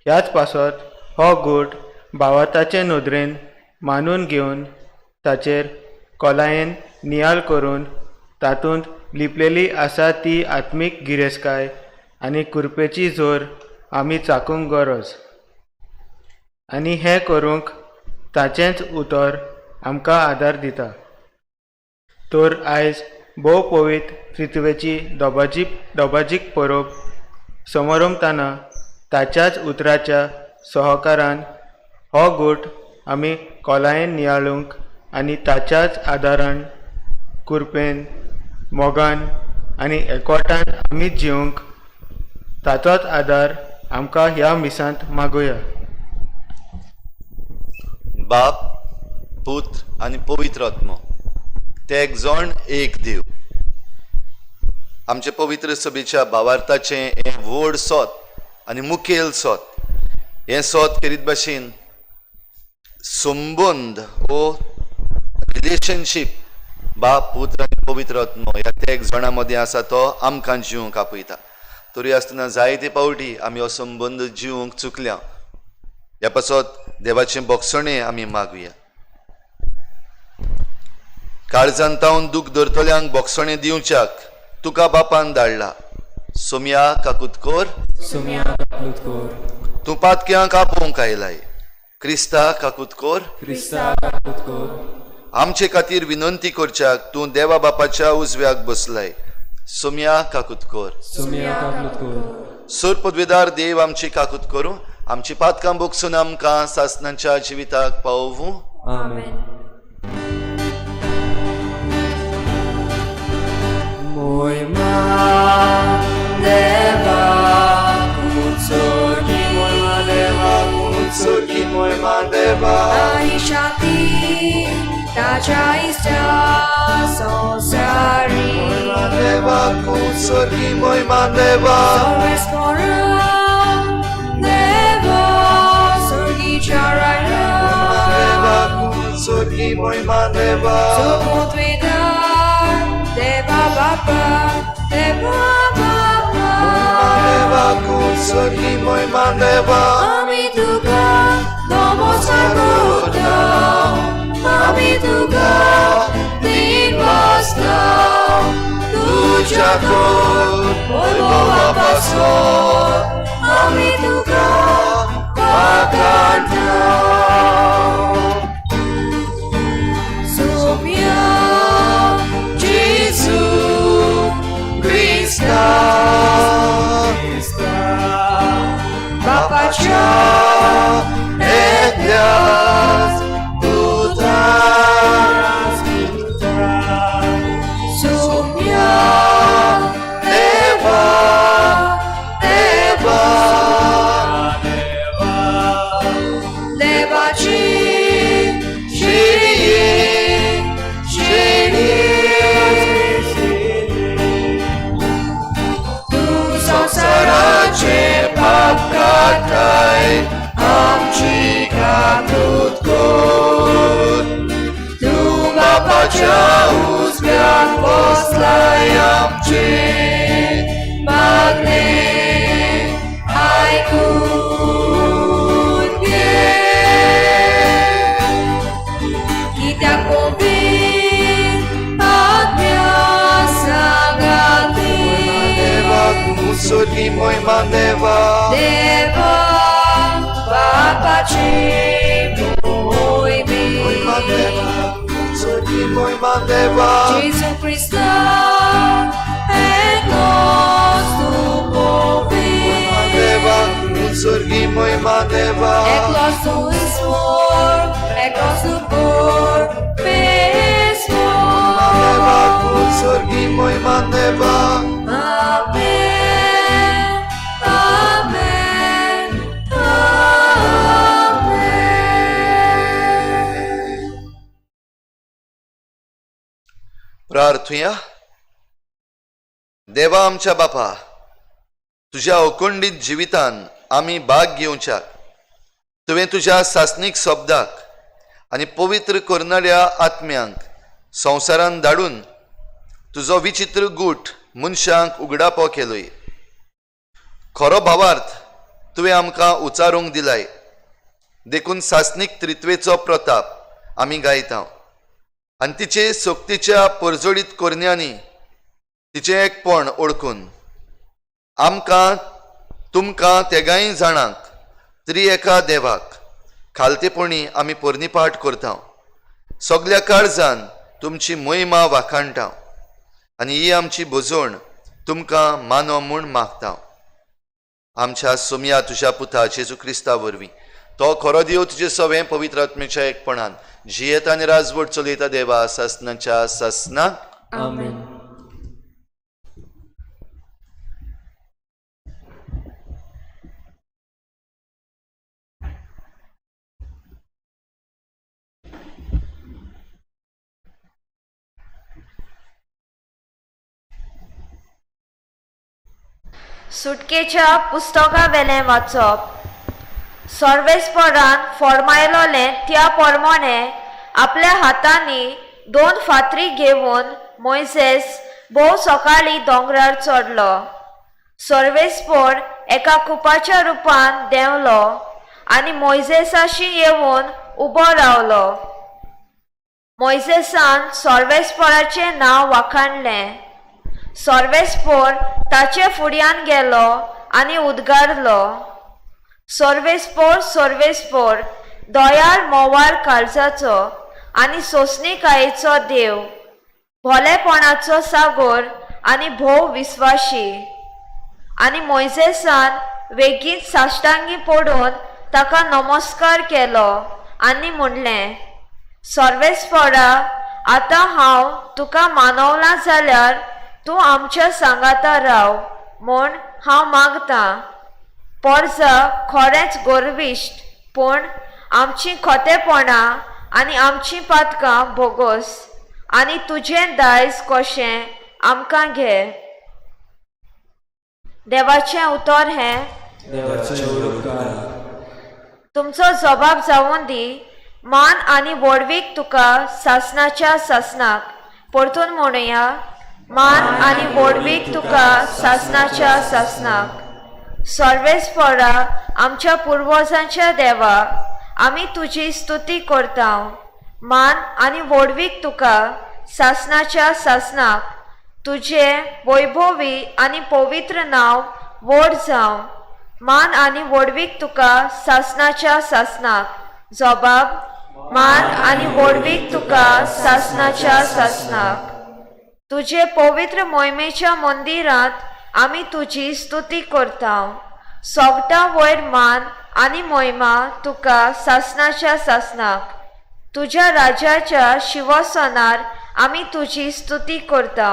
ह्याच पासत हो गूट भावार्थाचे नदरेन मानून घेवन ताचेर खोलायेन नियाळ करून तातूंत लिपलेली आसा ती आत्मीक गिरेस्तकाय आनी कृपेची जोर आमी चाकूंक गरज, आनी हें करूंक ताचेंच उतर आमकां आदार दिता. तर आयज भोव पवित्र त्रित्वेची दोबाजीक परब समारंभताना ताच्याच उतराच्या सहकारान हो गूट आमी खोलायेन नियाळूंक आनी ताच्याच आदारान कृपेन मोगान आनी एकवटान आमी जिवंक ताचोच आदार आमकां ह्या मिसांत मागुया. बाप, पूत आनी पवित्र आत्मो, ते एक जण एक देव. आमचे पवित्र सभेच्या भावार्थाचें हें व्हड सोत आनी मुखेल सोत. हें सोत खेरीत भाशेन संबंद वो रिलेशनशीप बाप, पुत्र आनी पवित्र आत्मो ह्या तेग जाणां मदीं आसा तो आमकां जिवंक आपयता. तरी आसतना जायते पावटी आमी हो संबंद जिवंक चुकल्या. ह्या पासत देवाचें बोगसणें आमी मागुया. काळजान तावन दूख धरतल्यांक बोगसणें दिवच्याक तुका बापान धाडला. सोम्या काकूत कर, सोम्या काकूत कर. तूं पातक्यांक आपोवंक आयलाय. क्रिस्ता काकूत कर, क्रिस्ता काकूत कर. आमचे खातीर विनंती करच्याक तूं देवा बापाच्या उजव्याक बसलाय. सोम्या काकूत कर, सोम्या काकूत कर. सर पदवेदार देव आमची काकूत करूं, आमची पातकां बोगसून आमकां सासनाच्या जिविताक पावोवूं. आमेन. मोयमा देवा कुचोगी, मोयमा देवा कुचोगी, मोयमा देवा आनी शांती ताच्या इश्टा संवसारी. मोयमा देवा कुचोगी, मोयमा देवा सर्वेस्परा देवा स्वर्गीच्या राया. देवा कुचोगी, मोयमा देवा सुपुत्वेदार देवा बापा, देवा बापा. देवा कुचोगी, मोयमा देवा. आमी तुका नमस्कार करता, आमी तुका दिनवासता. तुज्या वैभवा पासत आमी तुका वाखाणता. सोम्या जेजू क्रिस्ता बापाच्या एकल्याच पुता सोम्या देवा देवा देवाची शिरये शिरये तूं संवसाराचे पाप काडटाय आमची काकूत कर. तूं बापाच्या उजव्याक बसलाय, आमचे मागणें आयकून घे. कित्याक पवित्र देवा देवा बापाची मोहिमे मोहिमा देवा स्वर्गी मोहिमा देवा जेजू क्रिस्ता एकलोच तूं मोहिमा पवित्र देवा स्वर्गी मोहिमा देवा एकलोच तूं ईश्वर एकलोच तूं परमेश्वर देवा स्वर्गी मोहिमा देवा आमेन आमेन आमेन प्रार्थुया. देवा आमच्या बापा, तुज्या अखंडीत जिवितान आमी भाग घेवच्याक तुवें तुज्या सासणीक शब्दाक आनी पवित्र करणाऱ्या आत्म्यांक संवसारान धाडून तुजो विचित्र गूट मनशांक उगडापो केलोय. खरो भावार्थ तुवें आमकां उचारूंक दिलाय, देखून सासणीक त्रित्वेचो प्रताप आमी गायता आनी तिचे सक्तीच्या परजळीत करण्यांनी तिचें एकपण ओळखून आमकां तुमकां तेगांय जाणांक त्रि एका देवाक खालतेपणी आमी पोरणीपाठ करता. सगल्या काळजान तुमची मोहिमा वाखाणटा आनी ही आमची भजवण तुमकां मानो म्हूण मागता. आमच्या सोमया तुज्या पुता जेजू क्रिस्ता वरवीं तो खरो देव तुजे सवें पवित्र आत्मेच्या एकपणान जियेता आनी राजवट चलयता देवा सासनाच्या सासना. आमेन. सुटकेच्या पुस्तकावेलें वाचप. सर्वेस्परान फॉर्मायलोलें त्या प्रमाणे आपल्या हातांनी 2 फातरी घेवन मोयसेस भोव सकाळीं दोंगरार चडलो. सर्वेस्पर एका कुपाच्या रुपान देंवलो आनी मोयजेसाशी येवन उबो रावलो. मोयजेसान सर्वेस्पराचें नांव वाखाणलें. सर्वेस्पर ताचे फुड्यान गेलो आनी उद्गारलो, सर्वेस्पर सर्वेस्पर दयाळ मोवाळ काळजाचो आनी सोंसणीकायेचो देव, भोलेपणाचो सागोर आनी भोव विस्वाशी. आनी मोयजेसान वेगींच साश्टांगी पडून ताका नमस्कार केलो आनी म्हणलें, सर्वेस्परा आतां हांव तुका मानवलां जाल्यार तूं आमच्या सांगाता राव म्हूण हांव मागतां. पोरजा खरेंच गोरविश्ट, पूण आमचीं खोतेपणां आनी आमचीं पातकां भोगोस आनी तुजें दायज कशें आमकां घे. देवाचें उतर हें. तुमचो जबाब जावन दी. मान आनी व्हडवीक तुका सासनाच्या सासनाक. परतून म्हणुया, मान आनी व्हडवीक तुका सासनाच्या सासनाक. सर्वेस्परा आमच्या पुर्वजांच्या देवा, आमी तुजी स्तुती करता. मान आनी व्हडवीक तुका सासनाच्या सासनाक. तुजें वैभवी आनी पवित्र नांव व्हड जावं. मान आनी व्हडवीक तुका सासनाच्या सासनाक. जबाब, मान आनी व्हडवीक तुका सासनाच्या सासनाक. तुजे पवित्र मोहिमेच्या मंदिरांत आमी तुजी स्तुती करता. सोगटां वयर मान आनी मोहिमा तुका सासनाच्या सासनाक. तुज्या राज्याच्या शिवासनार आमी तुजी स्तुती करता.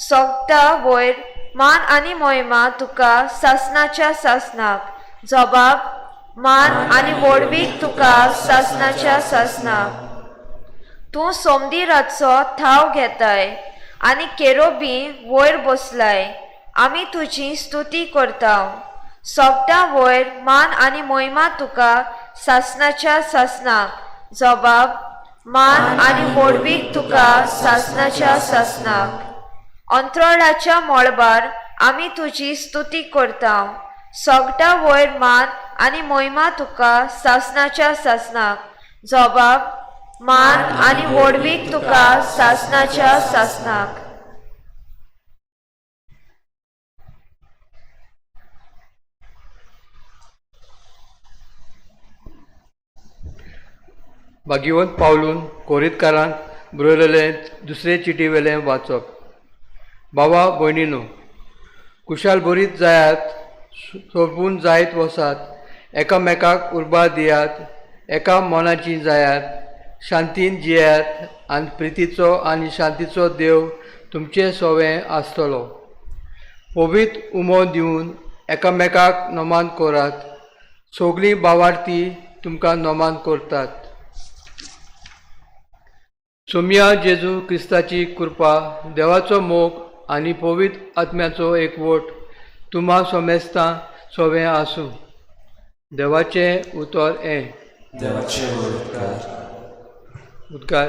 सोगटां वयर मान आनी मोहिमा तुका सासनाच्या सासनाक. जबाब, मान आनी व्हडवीक तुका सासनाच्या सासनाक. तूं सोमदिराचो थाव घेताय आनी केरोबी वयर बसलाय. आमी तुजी स्तुती करता. सोगटां वयर मान आनी मोहिमा तुका सासनाच्या सासनाक. जबाब, मान आनी व्हडवीक तुका सासनाच्या सासनाक. अंतराळाच्या मळबार आमी तुजी स्तुती करता. सोगटां वयर मान आनी मोहिमा तुका सासनाच्या सासनाक. जबाब, मान आनी व्हडवीक तुका सासनाच्या सासनाक. भाग्यवंत पावलून कोरिंतकारांक बरयलेलें दुसरे चिटी वेलें वाचप. बाबा भयणीनो, कुशाल बरीत जायात, सोंपून जायत वसात, एकामेकाक उर्बा दियात, एका मनाची जायात, शांतीन जियात आनी प्रितीचो आनी शांतीचो देव तुमचे सोवें आसतलो. पवित्र उमो दिवन एकामेकाक नमान करात. सगळीं भावार्थी तुमकां नमान करतात. सोमया जेजू क्रिस्ताची कृपा, देवाचो मोग आनी पवित्र आत्म्याचो एकवट तुमा समेस्तां सोवें आसूं. देवाचें उतर हें. देवाचे उपकार. उद्गार.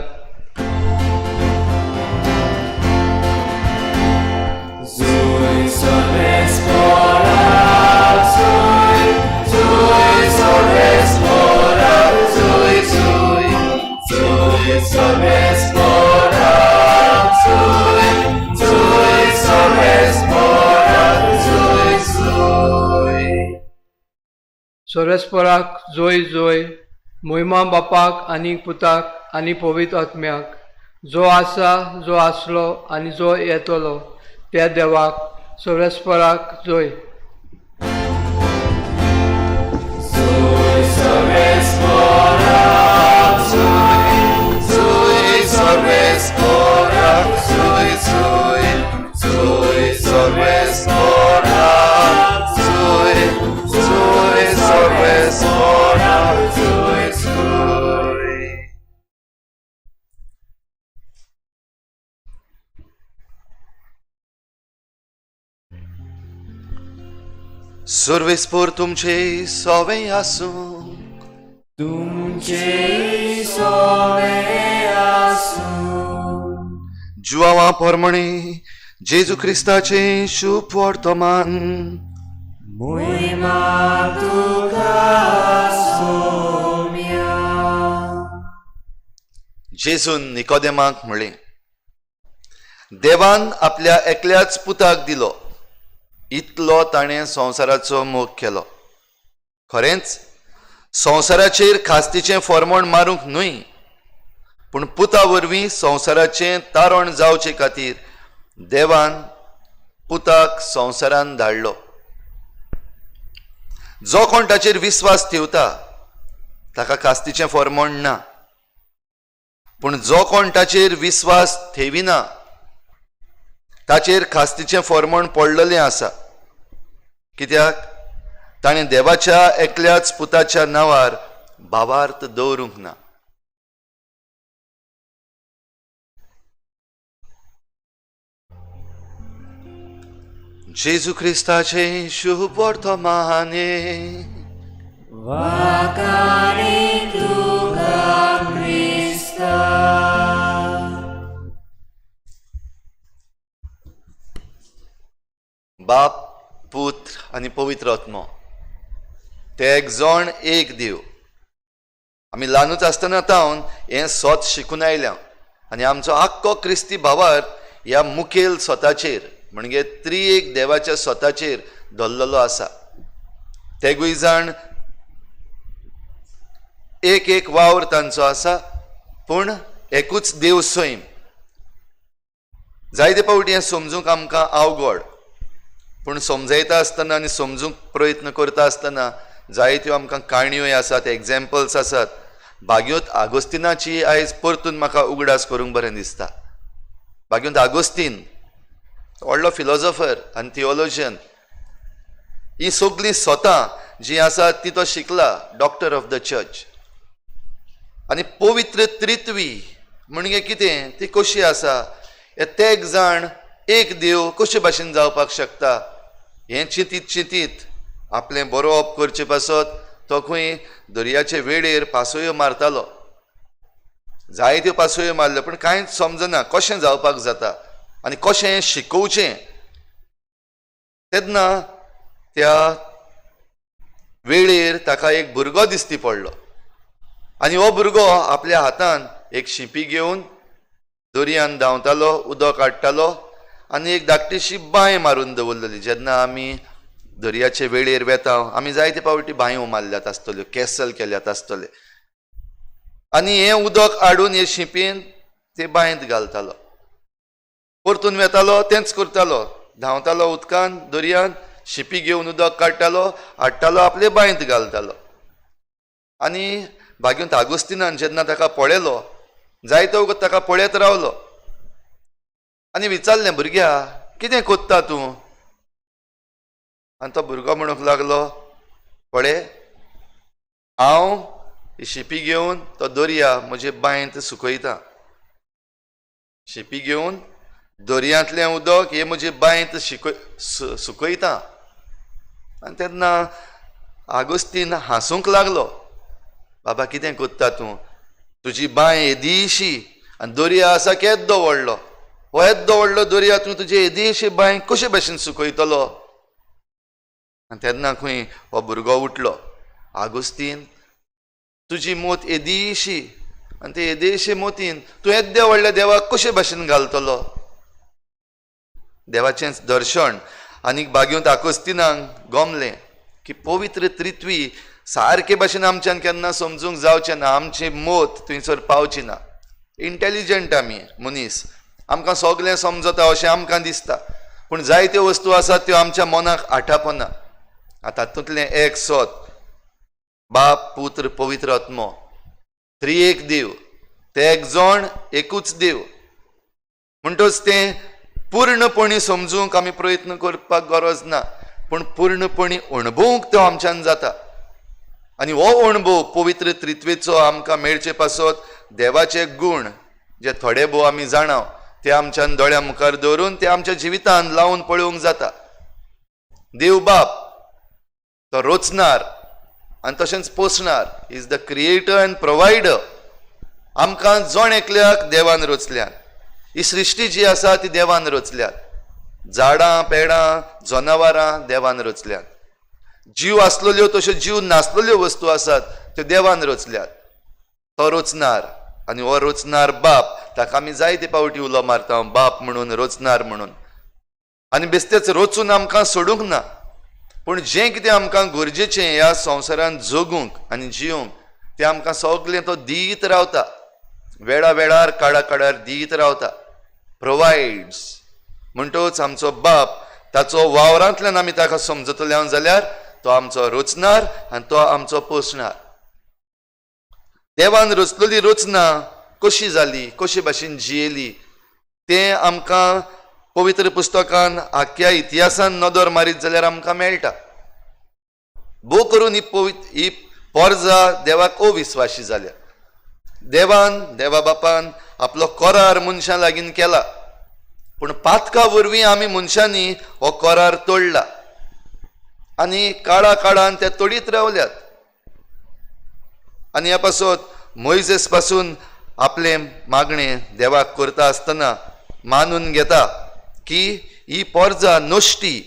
सोरेस्पराक जोय जोय, मोहिमा बापाक आनी पुताक आनी पवित्र आत्म्याक, जो आसा, जो आसलो आनी जो येतलो त्या देवाक सोरेस्पराक जोय. सर्वेस्पोर तुमचे सोवे आसूं. तुमचे सोवे आसूं. जुआवा परमणे जेजू क्रिस्ताचें शुभ वर्तमान. मोहिमा तुका सोम्या. जेजून निकोदेमाक म्हणलें, देवान आपल्या एकल्याच पुताक दिलो, इतलो ताणें संवसाराचो मोग केलो. खरेंच संवसाराचेर खास्तीचें फॉर्मोण मारूंक न्हय, पूण पुता वरवीं संवसाराचें तारण जावचे खातीर देवान पुताक संवसारान धाडलो. जो कोण ताचेर विस्वास ठेवता ताका खास्तीचें फॉर्मोण ना, पूण जो कोण ताचेर विस्वास ठेविना ताचेर खास्तीचें फॉर्मोण पडलेलें आसा. कित्याक ताणें देवाच्या एकल्याच पुताच्या नांवार भावार्थ दवरूंक ना. जेजू क्रिस्ताचें शुभ वर्तमाने. वाकाणी तुका क्रिस्ता. बाप, पुत्र आनी पवित्र आत्मो, ते एक जण एक देव. आमी ल्हानूच आसतना तावन हें सोत शिकून आयल्या आनी आमचो आख्खो क्रिस्ती भावार ह्या मुखेल सोताचेर म्हणजे त्रिएक देवाच्या सोताचेर धरलेलो आसा. तेगूय जाण एक एक वावर तांचो आसा, पूण एकूच देव सैम. जायते फावटी हें समजूंक आमकां अवघड, पूण समजयता आसतना आनी समजूंक प्रयत्न करता आसतना जायत्यो आमकां काणयोय आसात, एग्जाम्पल्स आसात. भाग्योत आगोस्तिनाची आयज परतून म्हाका उगडास करूंक बरें दिसता. भाग्योत आगोस्तीन व्हडलो फिलोजोफर आनी थियोलॉजियन. ही सगळीं सोतां जीं आसात ती तो शिकला, डॉक्टर ऑफ the church. आनी पवित्र त्रित्वी म्हणजे कितें, ती कशी आसा, हे तेग जाण एक देव कशे भाशेन जावपाक शकता हें चिंतीत चिंतीत आपलें बरोवप करचे पासत तो खंय दर्याचे वेळेर पासयो मारतालो. जायत्यो पासयो मारल्यो, पूण कांयच समजना कशें जावपाक जाता आनी कशें शिकोवचें. तेन्ना त्या वेळेर ताका एक भुरगो दिसती पडलो आनी हो भुरगो आपल्या हातान एक शिंपी घेवन दर्यान धांवतालो, उदक हाडटालो आनी एक धाकटीशी बांय मारून दवरलेली. जेन्ना आमी दर्याचे वेळेर वेता आमी जायते फावटी बांयो मारल्यात आसतल्यो, कॅसल केल्यात आसतले. आनी हें उदक हाडून हे शिंपीन ते बांयंत घालतालो. परतून वेतालो, तेंच करतालो, धांवतालो उदकान दर्यान, शिंपी घेवन उदक काडटालो, हाडटालो, आपले बांयंत घालतालो. आनी भाग्यवंत आगुस्तिनान जेन्ना ताका पळयलो, जायतो वगत ताका पळयत रावलो आनी विचारलें, भुरग्या कितें कोत्ता तूं? आनी तो भुरगो म्हणूंक लागलो, पळय हांव शिंपी घेवन तो दर्या म्हजे बांयंत सुकयता. शिंपी घेवन दर्यांतलें उदक हे म्हजे बांयंत सुकयता. आनी तेन्ना आगुस्तीन हांसूंक लागलो, बाबा कितें कोत्ता तूं? तुजी बांय येदीशी आनी दर्या आसा केद्दो व्हडलो, हो येद्दो व्हडलो दर्या तूं तुजे येदीशी बांय कशे भशेन सुकयतलो? आनी तेन्ना खंय हो भुरगो उठलो, आगुस्तीन तुजी मोत येदीशी आनी ते येदेशे मोतीन तूं येद्या व्हडल्या देवाक कशे भशेन घालतलो? देवाचेंच दर्शन आनीक भाग्यवंत आगुस्तिनाक गोमलें की पवित्र त्रित्वी सारके भशेन आमच्यान केन्ना समजूंक जावचें ना, आमची मोत थंयसर पावची ना. इंटेलिजंट आमी मनीस, आमकां सगळें समजता अशें आमकां दिसता, पूण जायत्यो वस्तू आसात त्यो आमच्या मनाक आठापना. आतां तातूंतलें एक सत, बाप पुत्र पवित्र आत्मो, त्रिएक देव, ते एक जण एकूच देव. म्हणटच तें पूर्णपणी समजूंक आमी प्रयत्न करपाक गरज ना, पूण पूर्णपणी अणभवूंक तो आमच्यान जाता. आनी हो अणभव पवित्र त्रित्वेचो आमकां मेळचे पासत देवाचे गूण जे थोडे भोव आमी जाणाव ते आमच्यान दोळ्या मुखार दवरून ते आमच्या जिवितान लावन पळोवंक जाता. देव बाप तो रोचणार आनी तशेंच पोसणार, is the creator and provider. आमकां जण एकल्याक देवान रचल्यात, ही सृश्टी जी आसा ती देवान रचल्यात, झाडां पेडां जनावरां देवान रचल्यात, जीव आसलेल्यो तश्यो जीव नासलेल्यो वस्तू आसात त्यो देवान रचल्यात. तो रचणार आनी हो रचणार बाप, ताका आमी जायते पावटी उलो मारता बाप म्हणून, रचणार म्हणून. आनी बेस्तेच रचून आमकां सोडूंक ना, पूण जें कितें आमकां गरजेचें ह्या संवसारांत जगूंक आनी जिवंक तें आमकां सगळें तो दीत रावता, वेळा वेळार काळा काळार दीत रावता, प्रोवायड्स. म्हणटच आमचो बाप ताचो वावरांतल्यान आमी ताका समजतले जाल्यार तो आमचो रचणार आनी तो आमचो पोसणार. देवान रचलेली रचना कशी जाली, कशे भाशेन जियेली तें आमकां पवित्र पुस्तकान आख्या इतिहासान नदर मारीत जाल्यार आमकां मेळटा. भोव करून ही ही पोरजा देवाक अविस्वाशी जाल्या. देवान, देवा बापान आपलो करार मनशां लागीं केला, पूण पातका वरवीं आमी मनशांनी हो करार तोडला आनी काळा काळान ते तोडीत रावल्यात. आनी ह्या पासत मोयजेस पासून आपलें मागणें देवाक करता आसतना मानून घेता की ही पोरजा नश्टी,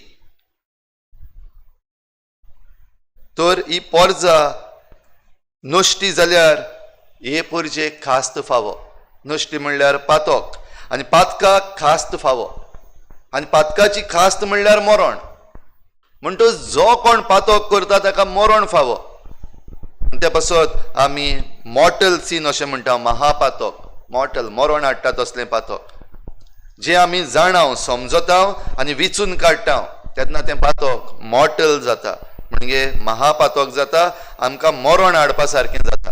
तर ही पोरजा नश्टी जाल्यार हे पोरजेक खास्त फावो. नश्टी म्हणल्यार पातक, आनी पातकाक खास्त फावो, आनी पातकाची खास्त म्हणल्यार मरण. म्हणटच जो कोण पातक करता ताका मरण फावो. त्या पासत आमी मॉर्टल सीन अशें म्हणटा, महापातक, मॉर्टल, मरण हाडटा तसलें पातक जें आमी जाणाव, समजताव आनी विचून काडटा तेन्ना तें पातक मॉर्टल जाता, म्हणजे महापातक जाता, आमकां मरण हाडपा सारकें जाता.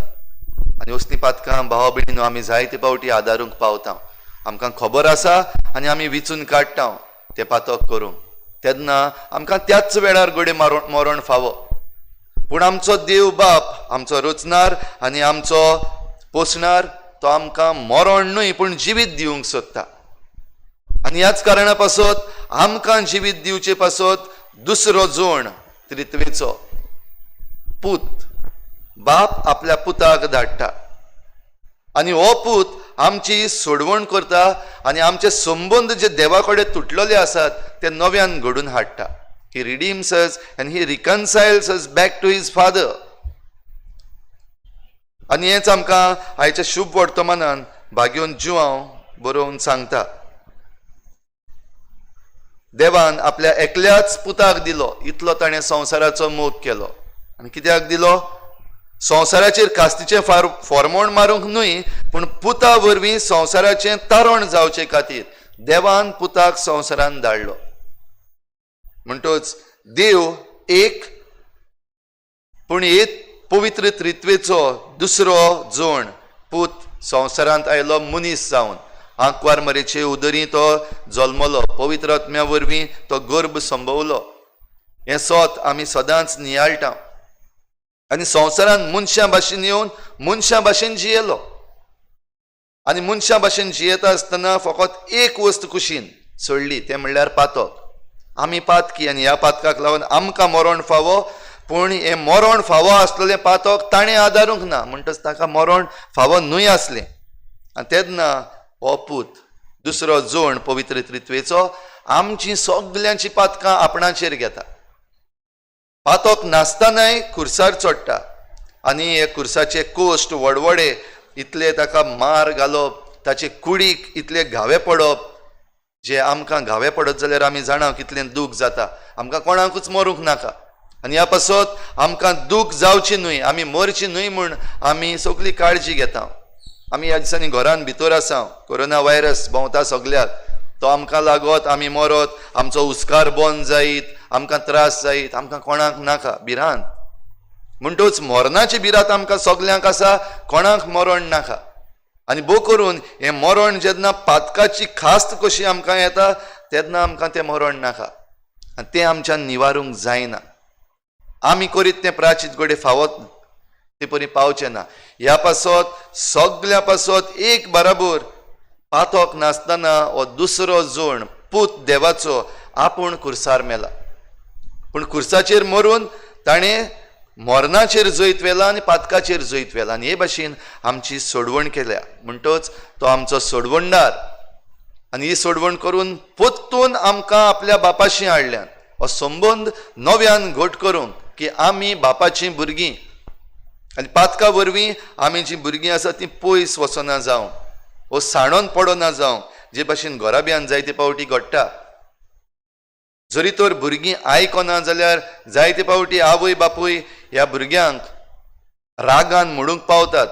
आनी असलीं पातकां भावा भयणीनो आमी जायते पावटी आदारूंक पावता, आमकां खबर आसा आनी आमी विचून काडटा तें पातक करूंक, तेन्ना आमकां त्याच वेळार घडये मरण फावो. पूण आमचो देव बाप आमचो रचणार आनी आमचो पोसणार तो आमकां मरण न्हय पूण जिवीत दिवंक सोदता. आनी ह्याच कारणा पासत आमकां जिवीत दिवचे पासत दुसरो जोण त्रित्वेचो पूत बाप आपल्या पुताक धाडटा आनी हो पूत आमची सोडवण करता आनी आमचे संबंद जे देवा कडेन तुटलेले आसात ते नव्यान घडून हाडटा. He redeems us and he reconciles us back to his father. आनी हेंच आमकां आयच्या शुभ वर्तमानान भाग्योन जुआंव बरोवन सांगता. देवान आपल्या एकल्याच पुताक दिलो, इतलो ताणें संवसाराचो मोग केलो. आनी कित्याक दिलो? संवसाराचेर कास्तीचें फॉर्मोण मारूंक न्हय, पूण पुता वरवीं संवसाराचें तारण जावचे खातीर देवान पुताक संवसारान धाडलो. म्हणटच देव एक, पूण एक पवित्र त्रित्वेचो दुसरो जोण पूत संवसारांत आयलो मनीस जावन. आंकवार मरेचे उदरी तो जल्मलो, पवित्र आत्म्या वरवीं तो गर्भ संभवलो. हें सोत आमी सदांच नियाळटा. आनी संवसारांत मनशां भाशेन येवन मनशां भाशेन जियेलो. आनी मनशां भाशेन जियेता आसतना फकत एक वस्त कुशीन सोडली, तें म्हणल्यार पातक. आमी पातकी आनी ह्या पातकाक लागून आमकां मरण फावो, पूण हें मरण फावो आसलेलें पातक ताणें आदारूंक ना, म्हणटच ताका मरण फावो न्हय आसलें. आनी तेन्ना हो पूत दुसरो जोण पवित्र त्रित्वेचो आमची सगल्यांची पातकां आपणाचेर घेता. पातक नासतनाय खुर्सार चडटा आनी हे खुर्साचे कोश्ट वडवडे इतले ताका मार घालप, ताचे कुडीक इतले घावे पडप, जे आमकां घावे पडत जाल्यार आमी जाणा कितलें दूख जाता. आमकां कोणाकूच मरूंक नाका आनी ह्या पासत आमकां दूख जावची न्हय, आमी मरची न्हय म्हूण आमी सगली काळजी घेता. आमी ह्या दिसांनी घरान भितर आसा, कोरोना व्हायरस भोंवता सगल्याक, तो आमकां लागत, आमी मरत, आमचो हुस्कार बंद जायत, आमकां त्रास जायत, आमकां कोणाक नाका भिरांत. म्हणटच मरणाची भिरांत आमकां सगल्यांक आसा, कोणाक मरण नाका. आनी भोव करून हें मरण जेन्ना पातकाची खास्त कशी आमकां येता तेन्ना आमकां तें मरण नाका आनी तें आमच्यान निवारूंक जायना. आमी करीत तें प्राचीत घडये फावत ते परी पावचें ना. ह्या पासत सगल्या पासत एक बराबर पातक नासतना हो दुसरो जोण पूत देवाचो आपूण खुर्सार मेला, पूण खुर्साचेर मरून ताणें मरणाचेर जैत व्हेला आनी पातकाचेर जैत व्हेला आनी हे भाशेन आमची सोडवण केल्या. म्हणटच तो आमचो सोडवणदार आनी ही सोडवण करून परतून आमकां आपल्या बापाशी हाडल्यान हो संबंद नव्यान घट करूंक की आमी बापाचीं भुरगीं आनी पातका वरवीं आमी जीं भुरगीं आसा तीं पयस वचना जावं वो साणोन पडना जावं, जे भाशेन घराब्यान जायते पावटी घडटा. जरी तर भुरगीं आयकना जाल्यार जायते पावटी आवय बापूय ह्या भुरग्यांक रागान म्हणूंक पावतात,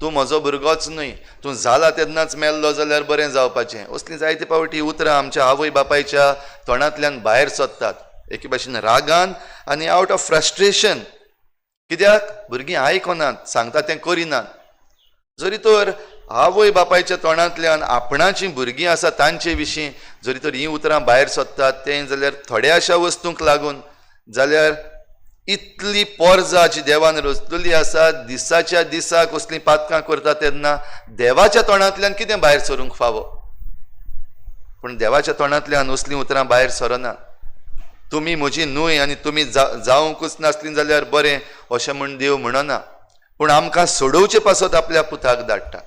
तूं म्हजो भुरगोच न्हय, तूं जाला तेन्नाच मेल्लो जाल्यार बरें जावपाचें. असलीं जायते पावटी उतरां आमच्या आवय बापायच्या तोंडांतल्यान भायर सरतात एके भाशेन रागान आनी आवट ऑफ फ्रस्ट्रेशन. कित्याक भुरगीं आयकनात, सांगता तें करिनात. जरी तर आवय बापायच्या तोंडांतल्यान आपणाचीं भुरगीं आसा तांचे विशीं जरी तर हीं उतरां भायर सरतात तें जाल्यार थोड्याशा वस्तूंक लागून जाल्यार इतली पोरजा जी देवान रचलेली आसा दिसाच्या दिसाक कसलीं पातकां करता तेन्ना देवाच्या तोंडांतल्यान कितें भायर सरूंक फावो, पूण देवाच्या तोंडांतल्यान असलीं उतरां भायर सरना. तुमी म्हजी न्हय आनी तुमी जावंकूच नासलीं जाल्यार बरें अशें म्हूण देव म्हणना, पूण आमकां सोडोवचे पासत आपल्या पुताक धाडटा.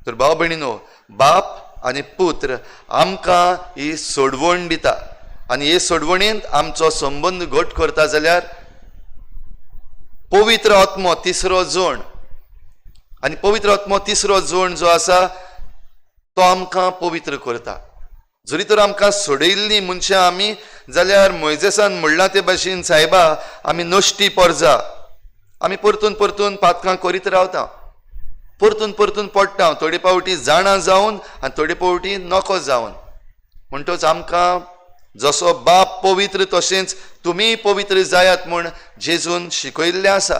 तर भाव भयणीनो, बाप आनी पुत्र आमकां ही सोडवण दिता आनी हे सोडवणेंत आमचो संबंद घट करता जाल्यार पवित्र आत्मो तिसरो जोण आनी पवित्र आत्मो तिसरो जोण जो आसा तो आमकां पवित्र करता. जरी तर आमकां सोडयल्लीं मनशां आमी जाल्यार मोयजेसान म्हणलां ते भाशेन, सायबा आमी नश्टी पोरजा, आमी परतून परतून पातकां करीत रावता, परतून परतून पडटा, थोडे पावटी जाणा जावन आनी थोडे पावटी नको जावन. म्हणटच आमकां जसो बाप पवित्र तशेंच तुमी पवित्र जायात म्हूण जेजून शिकयल्लें आसा.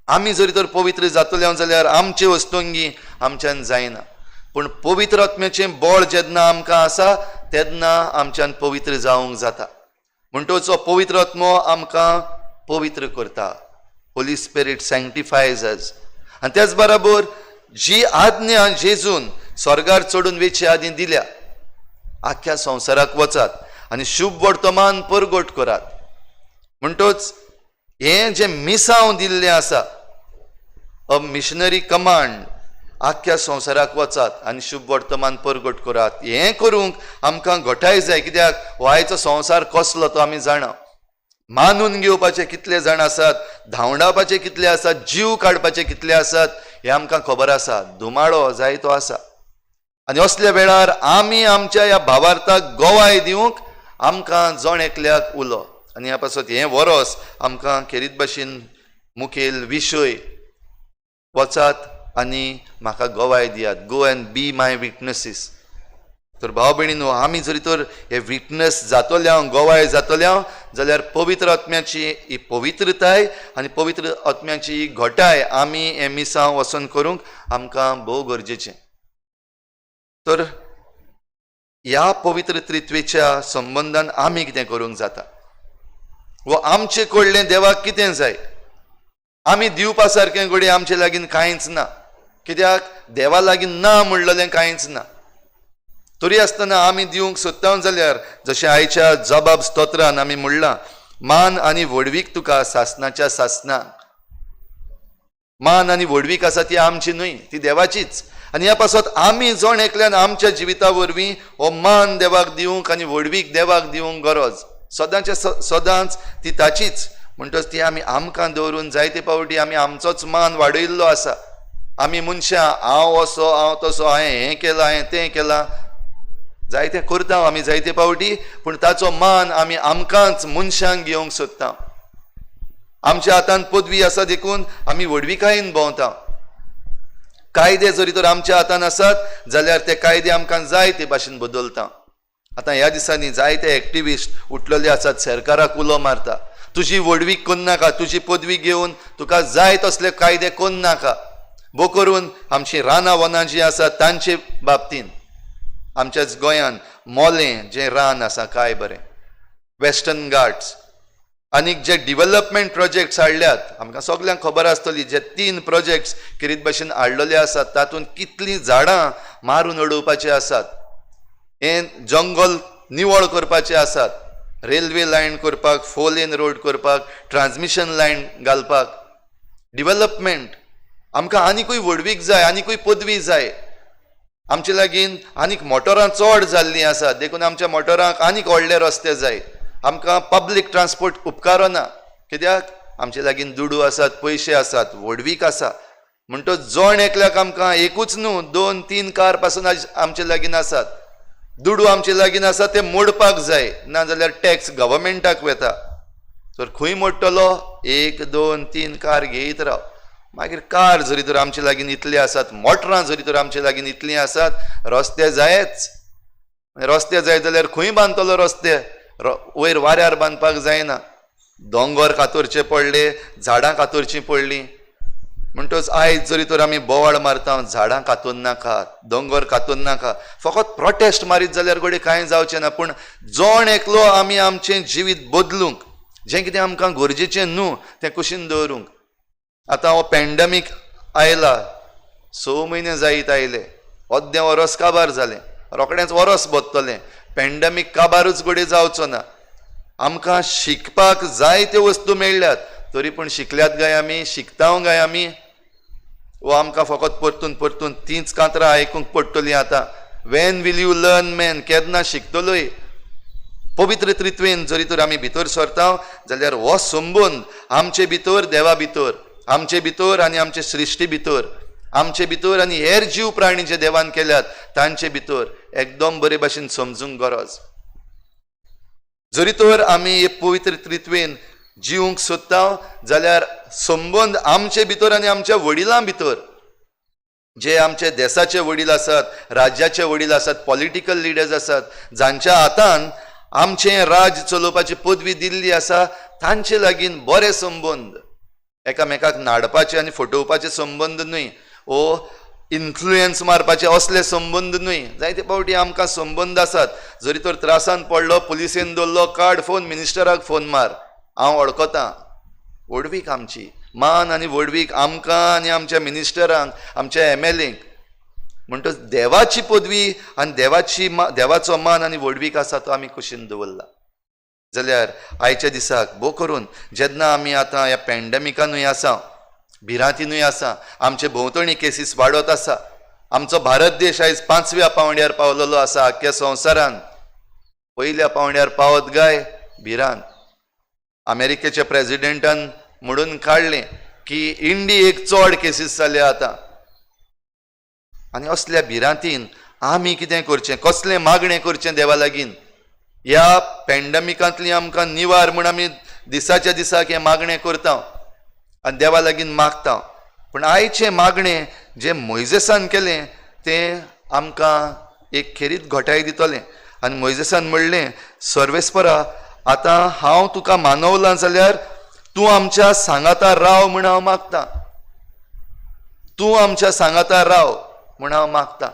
आमी जरी तर पवित्र जातले जाल्यार आमचे वस्तुंगी आमच्यान जायना, पूण पवित्र आत्म्याचें बळ जेन्ना आमकां आसा तेन्ना आमच्यान पवित्र जावंक जाता. म्हणटच हो पवित्र आत्मो आमकां पवित्र करता, होली स्पिरीट सँक्टिफायज अस. आनी त्याच बराबर जी आज्ञा जेजून स्वर्गार चडून वेचे आदीं दिल्या, आख्ख्या संवसाराक वचात आनी शुभ वर्तमान परगट करात. म्हणटच हें जें मिसांव दिल्लें आसा, अ मिशनरी कमांड, आख्ख्या संवसाराक वचात आनी शुभ वर्तमान परगट करात, हें करूंक आमकां घटाय जाय. कित्याक हो आयचो संवसार कसलो तो आमी जाणा, मानून घेवपाचे कितले जाण आसात, धांवडावपाचे कितले आसात, जीव काडपाचे कितले आसात हें आमकां खबर आसा. धुमाळो जायतो आसा आनी असल्या वेळार आमी आमच्या ह्या भावार्थाक गवाय दिवंक आमकां जण एकल्याक उलो. आनी ह्या पासत हें वरोस आमकां खेरीत भाशेन मुखेल विशय, वचात आनी म्हाका गवाय दियात, go and be my witnesses. तर भाव भयणीनो, आमी जरी तर हे विटनस जातले हांव, गवाय जातले हांव, जाल्यार पवित्र आत्म्याची ही पवित्रताय आनी पवित्र आत्म्याची ही घटाय आमी हें मिसांव वचोन करूंक आमकां भोव गरजेचें. तर ह्या पवित्र त्रित्वेच्या संबंदान आमी कितें करूंक जाता वो आमचे कडलें देवाक कितें जाय? आमी दिवपा सारकें घडये आमचे लागीं कांयच ना, कित्याक देवा लागीं ना म्हणलेलें कांयच ना. तरी आसतना आमी दिवंक सोदता जाल्यार जशें आयच्या जबाब स्तोत्रान आमी म्हणलां, मान आनी व्हडवीक तुका सासनाच्या सासनाक. मान आनी व्हडवीक आसा ती आमची न्हय, ती देवाचीच. आनी ह्या पासत आमी जण एकल्यान आमच्या जिविता वरवीं हो मान देवाक दिवंक आनी व्हडवीक देवाक दिवंक गरज सदांचे सदांच ती ताचीच. म्हणटच ती आमी आमकां दवरून जायते फावटी आमी आमचोच मान वाडयल्लो आसा. आमी मनशां, हांव असो, हांव तसो, हांवें हें केलां, हांवें तें केलां, जायते करता आमी जायते फावटी, पूण ताचो मान आमी आमकांच मनशांक घेवंक सोदता. आमच्या हातान पदवी आसा देखून आमी व्हडविकायेन भोंवता. कायदे जरी तर आमच्या हातान आसात जाल्यार ते कायदे आमकां जाय ते भाशेन बदलता. आतां ह्या दिसांनी जायते एक्टिविस्ट उठलेले आसात, सरकाराक उलो मारता, तुजी व्हडवीक करनाका, तुजी पदवी घेवन तुका जाय तसले कायदे करनाका. भो करून आमची रानां वनां जीं आसात तांचे बाबतीन आमच्याच गोंयान मोलें जें रान आसा काय बरें, वेस्टर्न घाट्स आनीक जे डिवलपमेंट प्रोजेक्ट्स हाडल्यात, आमकां सगल्यांक खबर आसतली, जे 3 प्रोजेक्ट्स खेरीत भाशेन हाडलेले आसात तातूंत कितलीं झाडां मारून उडोवपाचीं आसात, हें जंगल निवळ करपाचें आसात, रेल्वे लायन करपाक, 4 लेन रोड करपाक, ट्रान्समिशन लायन घालपाक, डिवलपमेंट. आमकां आनिकूय व्हडवीक जाय, आनिकूय पदवी जाय. आमचे लागीं आनीक मोटरां चड जाल्लीं आसात देखून आमच्या मोटरांक आनीक व्हडले रस्ते जाय. आमकां पब्लीक ट्रान्सपोर्ट उपकारना, कित्याक आमचे लागीं दुडू आसात, पयशे आसात, व्हडवीक आसा. म्हणटच जण एकल्याक आमकां एकूच न्हू 2-3 कार पासून आमचे लागीं आसात, दुडू आमचे लागीं आसा, ते मोडपाक जाय, ना जाल्यार टॅक्स गव्हर्मेंटाक वता. तर खंय मोडटलो? 1 2 3 कार घेयत राव. मागीर कार जरी तर आमचे लागीं इतली आसात, मोटरां जरी तर आमचे लागीं इतलीं आसात, रस्ते जायच. रस्ते जाय जाल्यार खंय बांदतलो रस्ते? वयर वाऱ्यार बांदपाक जायना, दोंगर कातरचे पडले, झाडां कातरचीं पडलीं. म्हणटच आयज जरी तर आमी बोवाळ मारता, झाडां कातून नाका, दोंगर कातून नाका, फकत प्रोटेस्ट मारीत जाल्यार घडये कांय जावचें ना. पूण जण एकलो आमी आमचें जिवीत बदलूंक, जें कितें आमकां गरजेचें न्हू तें कुशीन दवरूंक. आतां हो पॅन्डेमीक आयला, 6 म्हयने जायत आयले, अद्दें वरस काबार जालें, रोखडेंच वरस बदतलें. पॅन्डेमीक काबारूच घडये जावचो ना. आमकां शिकपाक जायत्यो वस्तू मेळ्ळ्यात, तरी पूण शिकल्यात काय आमी? शिकता काय आमी? वो आमकां फकत परतून परतून तींच कांतरां आयकूंक पडटलीं आतां. When will you learn man? केन्ना शिकतलोय? पवित्र त्रित्वेन जरी तर आमी भितर सरता जाल्यार हो संबंद आमचे भितर देवा भितर, आमचे भितर आनी आमचे सृश्टी भितर, आमचे भितर आनी हेर जीव प्राणी जे देवान केल्यात तांचे भितर एकदम बरे भाशेन समजूंक गरज. जरी तर आमी हे पवित्र त्रित्वेन जिवंक सोदता जाल्यार संबंद आमचे भितर आनी आमच्या वडिलां भितर, जे आमचे देसाचे वडील आसात, राज्याचे वडील आसात, पॉलिटिकल लिडर्स आसात, जांच्या हातान आमचें राज्य चलोवपाची पदवी दिल्ली आसा, तांचे लागीं बरे संबंद, एकामेकाक नाडपाचे आनी फटोवपाचे संबंद न्हय, ओ इन्फ्लुयन्स मारपाचे असले संबंद न्हय. जायते फावटी आमकां संबंद आसात, जरी तर त्रासान पडलो, पुलिसेन दवरलो, काड फोन, मिनिस्टराक फोन मार, हांव वळखतां. व्हडवीक आमची मान आनी व्हडवीक आमकां आनी आमच्या मिनिस्टरांक, आमच्या एम एल एंक. म्हणटच देवाची पदवी आनी देवाची देवाचो मान आनी व्हडवीक आसा तो आमी कुशीन दवरला. जाल्यार आयच्या दिसाक भोव करून जेन्ना आमी आतां ह्या पॅन्डेमिकानूय आसा, भिरांतीनूय आसा, आमचे भोंवतणी केसीस वाडत आसा, आमचो भारत देश आयज 5व्या पांवड्यार पावलेलो आसा आख्ख्या संवसारान. पयल्या पांवड्यार पावत गाय भिरांत. अमेरिकेच्या प्रेजिडेंटान म्हणून काडलें की इंडियेक चड केसीस जाल्या आतां. आनी असल्या भिरांतीन आमी कितें करचें, कसलें मागणें करचें देवा लागीं? ह्या पॅन्डमिकांतली आमकां निवार म्हूण आमी दिसाच्या दिसाक हें मागणें करता आनी देवा लागीं मागता. पूण आयचें मागणें जें मोयजेसान केलें तें आमकां एक खेरीत घोटाय दितलें. आनी मोयजेसान म्हणलें, सर्वेस्परा आतां हांव तुका मानवलां जाल्यार तूं आमच्या सांगाता राव म्हूण हांव मागता, तूं आमच्या सांगाता राव म्हूण हांव मागता.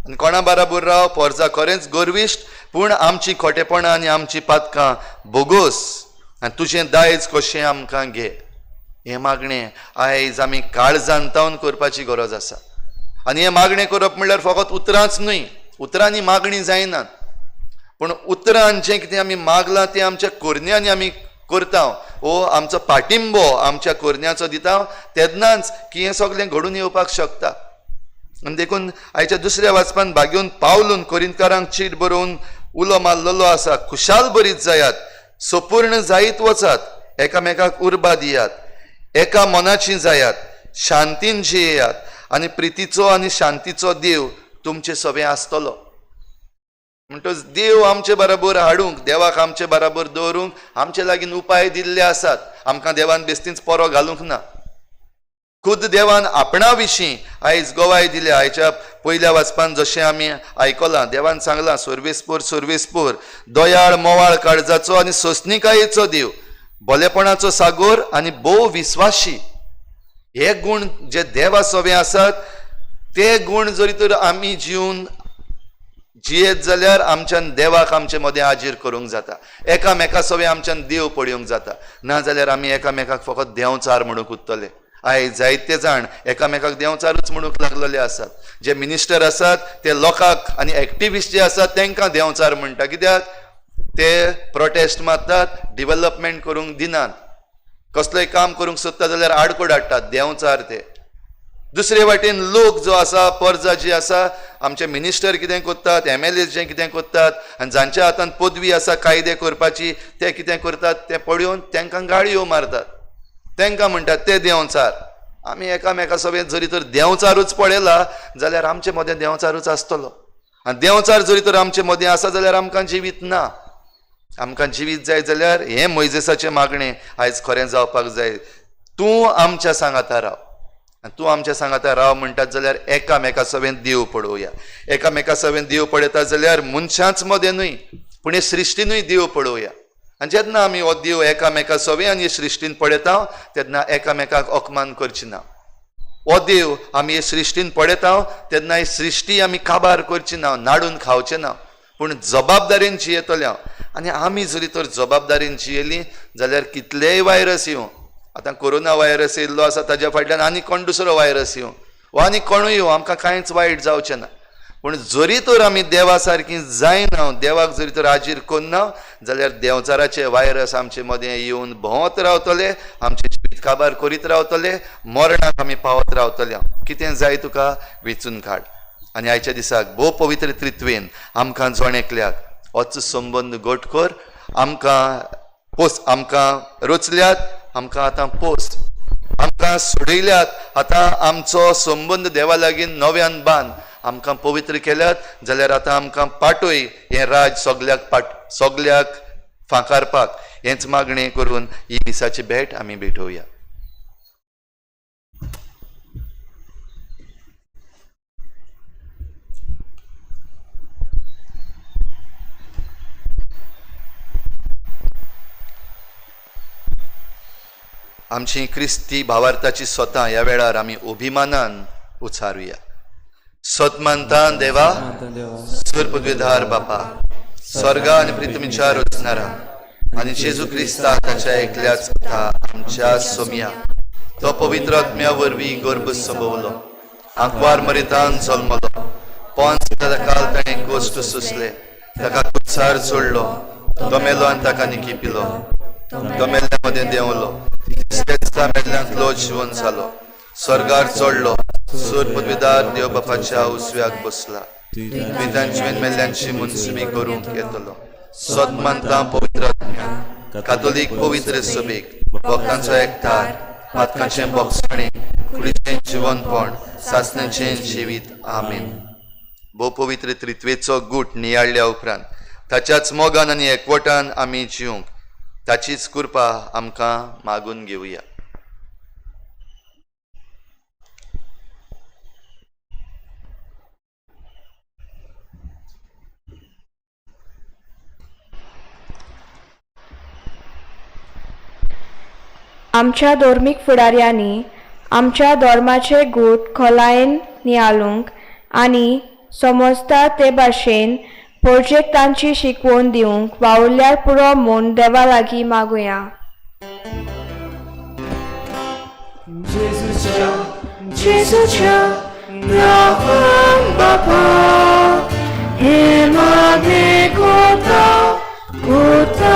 आनी कोणा बाराबर राव? पोरजा खरेंच गर्विश्ट, पूण आमची खोटेपणां आनी आमची पातकां बोगोस आनी तुजें दायज कशें आमकां घे. हें मागणें आयज आमी काळजान तावन करपाची गरज आसा. आनी हें मागणें करप म्हणल्यार फकत उतरांच न्हय, उतरांनी मागणी जायनात, पूण उतरान जें कितें आमी मागलां तें आमच्या करण्यांनी आमी करता वो आमचो पाटिंबो आमच्या करण्याचो दिता, तेन्नाच की हें सगळें घडून येवपाक शकता. आनी देखून आयच्या दुसऱ्या वाचपान भाग्योवन पावलून कोरिंतकारांक चीट बरोवन उलो मारलेलो आसा, खुशाल बरीत जायात, सपूर्ण जायत वचात, एकामेकाक उर्बा दियात, एका मनाची जायात, शांतीन जियेयात आनी प्रितीचो आनी शांतीचो देव तुमचे सवें आसतलो. म्हणटच देव आमचे बराबर हाडूंक, देवाक आमचे बराबर दवरूंक आमचे लागीं उपाय दिल्ले आसात. आमकां देवान बेस्तीच पोरो घालूंक ना. खुद देवान आपणा विशीं आयज गवाय दिल्या. आयच्या पयल्या वाचपान जशें आमी आयकलां, देवान सांगलां, सर्वेस्पोर सर्वेस्पोर दयाळ मोवाळ काळजाचो आनी सोंसणिकायेचो देव, भलेपणाचो सागोर आनी भोव विस्वाशी. हे गूण जे देवा सवे आसात ते गूण जरी तर आमी जिवन जियेत जाल्यार आमच्यान देवाक आमचे मदें आजीर करूंक जाता, एकामेका सवें आमच्यान देव पळोवंक जाता. ना जाल्यार आमी एकामेकाक फकत देंवचार म्हणूंक उरतले. आयज जायते जाण एकामेकाक देंवचारूच म्हणूंक लागलेले आसात. जे मिनिस्टर आसात ते लोकांक आनी एक्टिविस्ट जे आसात तांकां देंवचार म्हणटा, कित्याक ते प्रोटेस्ट मारतात, डिवलपमेंट करूंक दिनात, कसलेंय काम करूंक सोदता जाल्यार आडकोड हाडटात, देंवचार ते. दुसरे वाटेन लोक जो आसा, परजा जी आसा, आमचे मिनिस्टर कितें करतात, एम एल ए जे कितें करतात आनी जांच्या हातान पदवी आसा कायदे करपाची ते कितें करतात तें पळोवन तांकां गाळयो मारतात, तांकां म्हणटात ते देंवचार. आमी एकामेका सवें जरी तर देंवचारूच पळयला जाल्यार आमचे मदें देंवचारूच आसतलो, आनी देंवचार जरी तर आमचे मदें आसा जाल्यार आमकां जिवीत ना. आमकां जिवीत जाय जाल्यार हें मोयजेसाचें मागणें आयज खरें जावपाक जाय. तूं आमच्या सांगाता राव, आनी तूं आमच्या सांगाता राव म्हणटात जाल्यार एकामेका सवें देव पळोवया. एकामेका सवें देव पळयता जाल्यार मनशांच मदें न्हय पूण हे सृश्टीनूय देव पळोवया. आनी जेन्ना आमी हो देव एकामेका सवें आनी हे सृश्टीन पळयता तेन्ना एकामेकाक अपमान करची ना. हो देव आमी हे सृश्टीन पळयता तेन्ना ही सृश्टी आमी काबार करची ना, नाडून खावचे ना, पूण जबाबदारेन जियेतले. आनी आमी जरी तर जबाबदारेन जियेली जाल्यार कितलेय व्हायरस येवं, आतां कोरोना व्हायरस येयल्लो आसा ताज्या फाटल्यान आनी कोण दुसरो व्हायरस येवं वा आनी कोणूय येवं, आमकां कांयच वायट जावचें ना. पूण जरी तर आमी देवा सारकी जायना, देवाक जरी तर आजीर करना जाल्यार देंवचाराचे व्हायरस आमचे मदें येवन भोंवत रावतले, आमचें जिवीत काबार करीत रावतले, मरणाक आमी पावत रावतले. कितें जाय तुका वेंचून काड. आनी आयच्या दिसाक भोव पवित्र त्रित्वेन आमकां जण एकल्याक होच संबंद घट कर. आमकां पोस, आमकां रचल्यात, आमकां आतां पोस, आमकां सोडयल्यात, आतां आमचो संबंद देवा लागीं नव्यान बांद, आमकां पवित्र केल्यात जाल्यार आतां आमकां पाटय हें राज सगल्याक पाट सगल्याक फांकारपाक. हेंच मागणें करून ही मिसाची भेट आमी भेटोवया. आमची क्रिस्ती भावार्थाची स्वता ह्या वेळार आमी अभिमानान उचारुया. सत मानता देवा, सुर पदवीधार बापा, स्वर्गा आनी पृथ्वीच्या रचणारा आनी जेजू क्रिस्ता ताच्या एकल्याच पुता आमच्या सोमया, तो पवित्र आत्म्या वरवीं गर्भ संभवलो, आंकवार मरितान जल्मलो, पोंस काल ताणें कोश्ट सोंसले, ताका कुत्सार सोडलो, तो मेलो आनी ताका निकिपिलो, तो मेल्ल्या मदें देंवलो, तिसऱ्या दिसा मेल्ल्यांतलो जिवन जालो, स्वर्गार चडलो, सूर पदवीदार देव बापाच्या उजव्याक बसला, पितांची मेल्ल्यांची मुनसुबी करूंक येतलो. सत मानता पवित्र आत्म्या, कातोलीक पवित्र सभेक, भक्तांचो एकठार, पातकांचें बोगसणें, कुडीचें जिवनपण, सासण्याचें जिवीत. आमेन. भोव पवित्र त्रित्वेचो गूट नियाळ्ळ्या उपरांत ताच्याच मोगान आनी एकवटान आमी जिवंक ताचीच कृपा आमकां मागून घेवया. आमच्या धर्मीक फुडाऱ्यांनी आमच्या धर्माचे गूट खोलायेन नियाळूंक आनी समजता ते भाशेन पोरजेक तांची शिकवण दिवंक वावुरल्यार पुरो म्हूण देवा लागीं मागुया. जेजूच्या जेजूच्या नांवान बापा हे मागणें कोता कोता.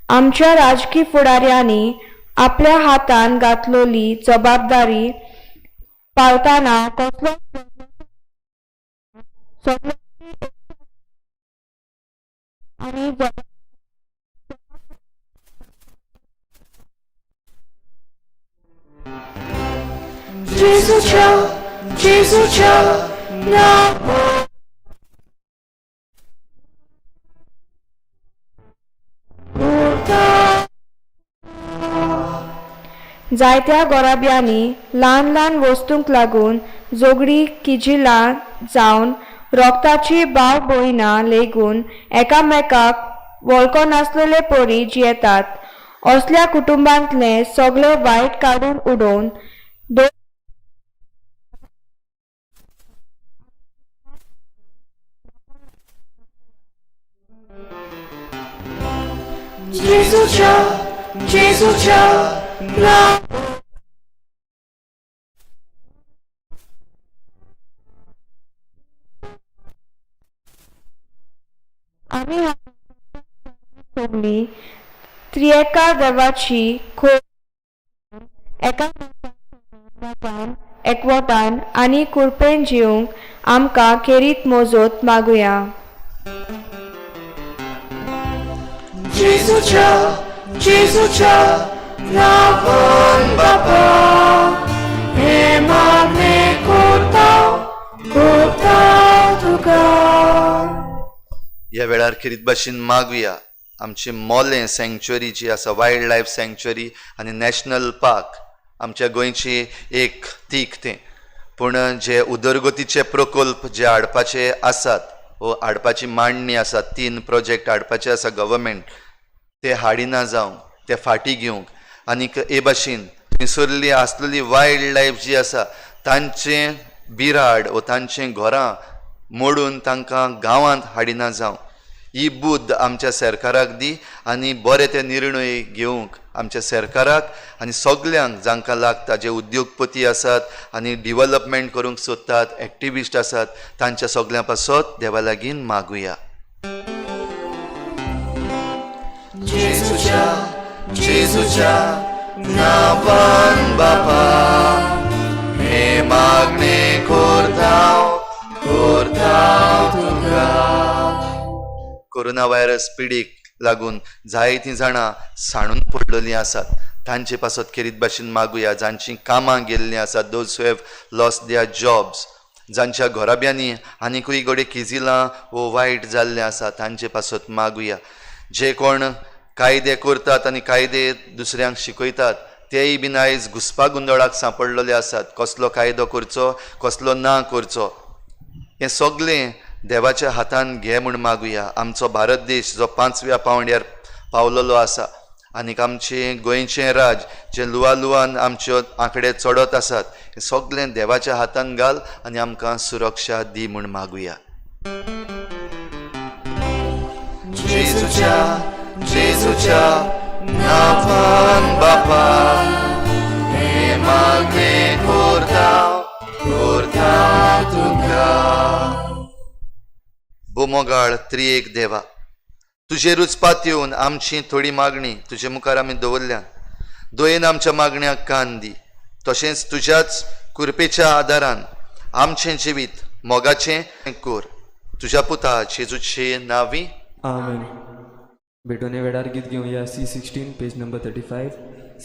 आमच्या राजकी फुडाऱ्यांनी आपल्या हातान घातलेली जबाबदारी पाळतना कसलो आनी जेजूच्या जेजूच्या नांवान जायत्या गोराब्यांनी ल्हान ल्हान वस्तूंक लागून झगडीं किजिलां जावन रोगताची भाव भयणां लेगून एकामेकाक वळखनासलेले परी जियेतात. असल्या कुटुंबांतलें सगळें वायट काडून उडोवन जेजूच्या जेजूच्या नांवान आमी सगळीं त्रिएका देवाची एकामेकान एकवटान आनी कृपेन जिवंक आमकां खेरीत मोजोत मागुया. जेजूच्या जेजूच्या नांवान बापा हे मागणें कोता कोता तुका. ह्या वेळार खेरीत भाशेन मागुया आमची मोलें सँक्च्युरी जी आसा, वायल्ड लायफ सँक्च्युरी आनी नॅशनल पार्क आमच्या गोंयची एक तीख तें. पूण जे उदरगतीचे प्रकल्प जे हाडपाचे आसात वो हाडपाची मांडणी आसा, 3 प्रोजेक्ट हाडपाचे आसा गव्हर्मेंट, ते हाडिना जावं, ते फाटीं घेवंक आनीक हे भाशेन थंयसरली आसलेली वायल्ड लायफ जी आसा तांचें बिराड वो तांचें घरां मोडून तांकां गांवांत हाडिना जावं, ही बुद्द आमच्या सरकाराक दी आनी बरे ते निर्णय घेवंक आमच्या सरकाराक आनी सगल्यांक जांकां लागता, जे उद्योगपती आसात आनी डिवलपमेंट करूंक सोदतात, एक्टिविस्ट आसात, तांच्या सगल्यां पासत देवा लागीं मागुया. जेजूच्या जेजूच्या नांवान बापा हे मागणें कोरतांव कोरतांव तुका. कोरोना व्हायरस पिडीक लागून जायतीं जाणां सांडून पडलेलीं आसात, तांचे पासत खेरीत भाशेन मागुया. जांचीं कामां गेल्लीं आसात, those who have lost their jobs, जांच्या घराब्यांनी आनिकूय घडये किजिलां वो वायट जाल्लें आसा तांचे पासत मागुया. जे कोण कायदे करतात आनी कायदे दुसऱ्यांक शिकयतात तेय बीन आयज घुसपा गोंदळाक सांपडलेले आसात, कसलो कायदो करचो कसलो ना करचो, हें सगळें देवाच्या हातान घे म्हूण मागुया. आमचो भारत देश जो 5व्या पांवड्यार पावलेलो आसा आनीक आमचें गोंयचें राज जें लुवा लुवान आमच्यो आंकडे चडत आसात, हें सगळें देवाच्या हातान घाल आनी आमकां सुरक्षा दी म्हूण मागुया. जेजूच्या जेजूच्या नांवान बापा हे मागणें कोरतांव कोरतांव तुका. बोमोगाळ त्रिएक देवा, तुजेरूच पातयेवन आमची थोडी मागणी तुजे मुखार आमी दवरल्यान, दयेन आमच्या मागण्याक कान दी, तशेंच तुज्याच कृपेच्या आदारान आमचें जिवीत मोगाचें कोर, तुज्या पुता जेजूचे नांवी आमेन. भेटवणे वेळार गीत घेवया C16 page number 35,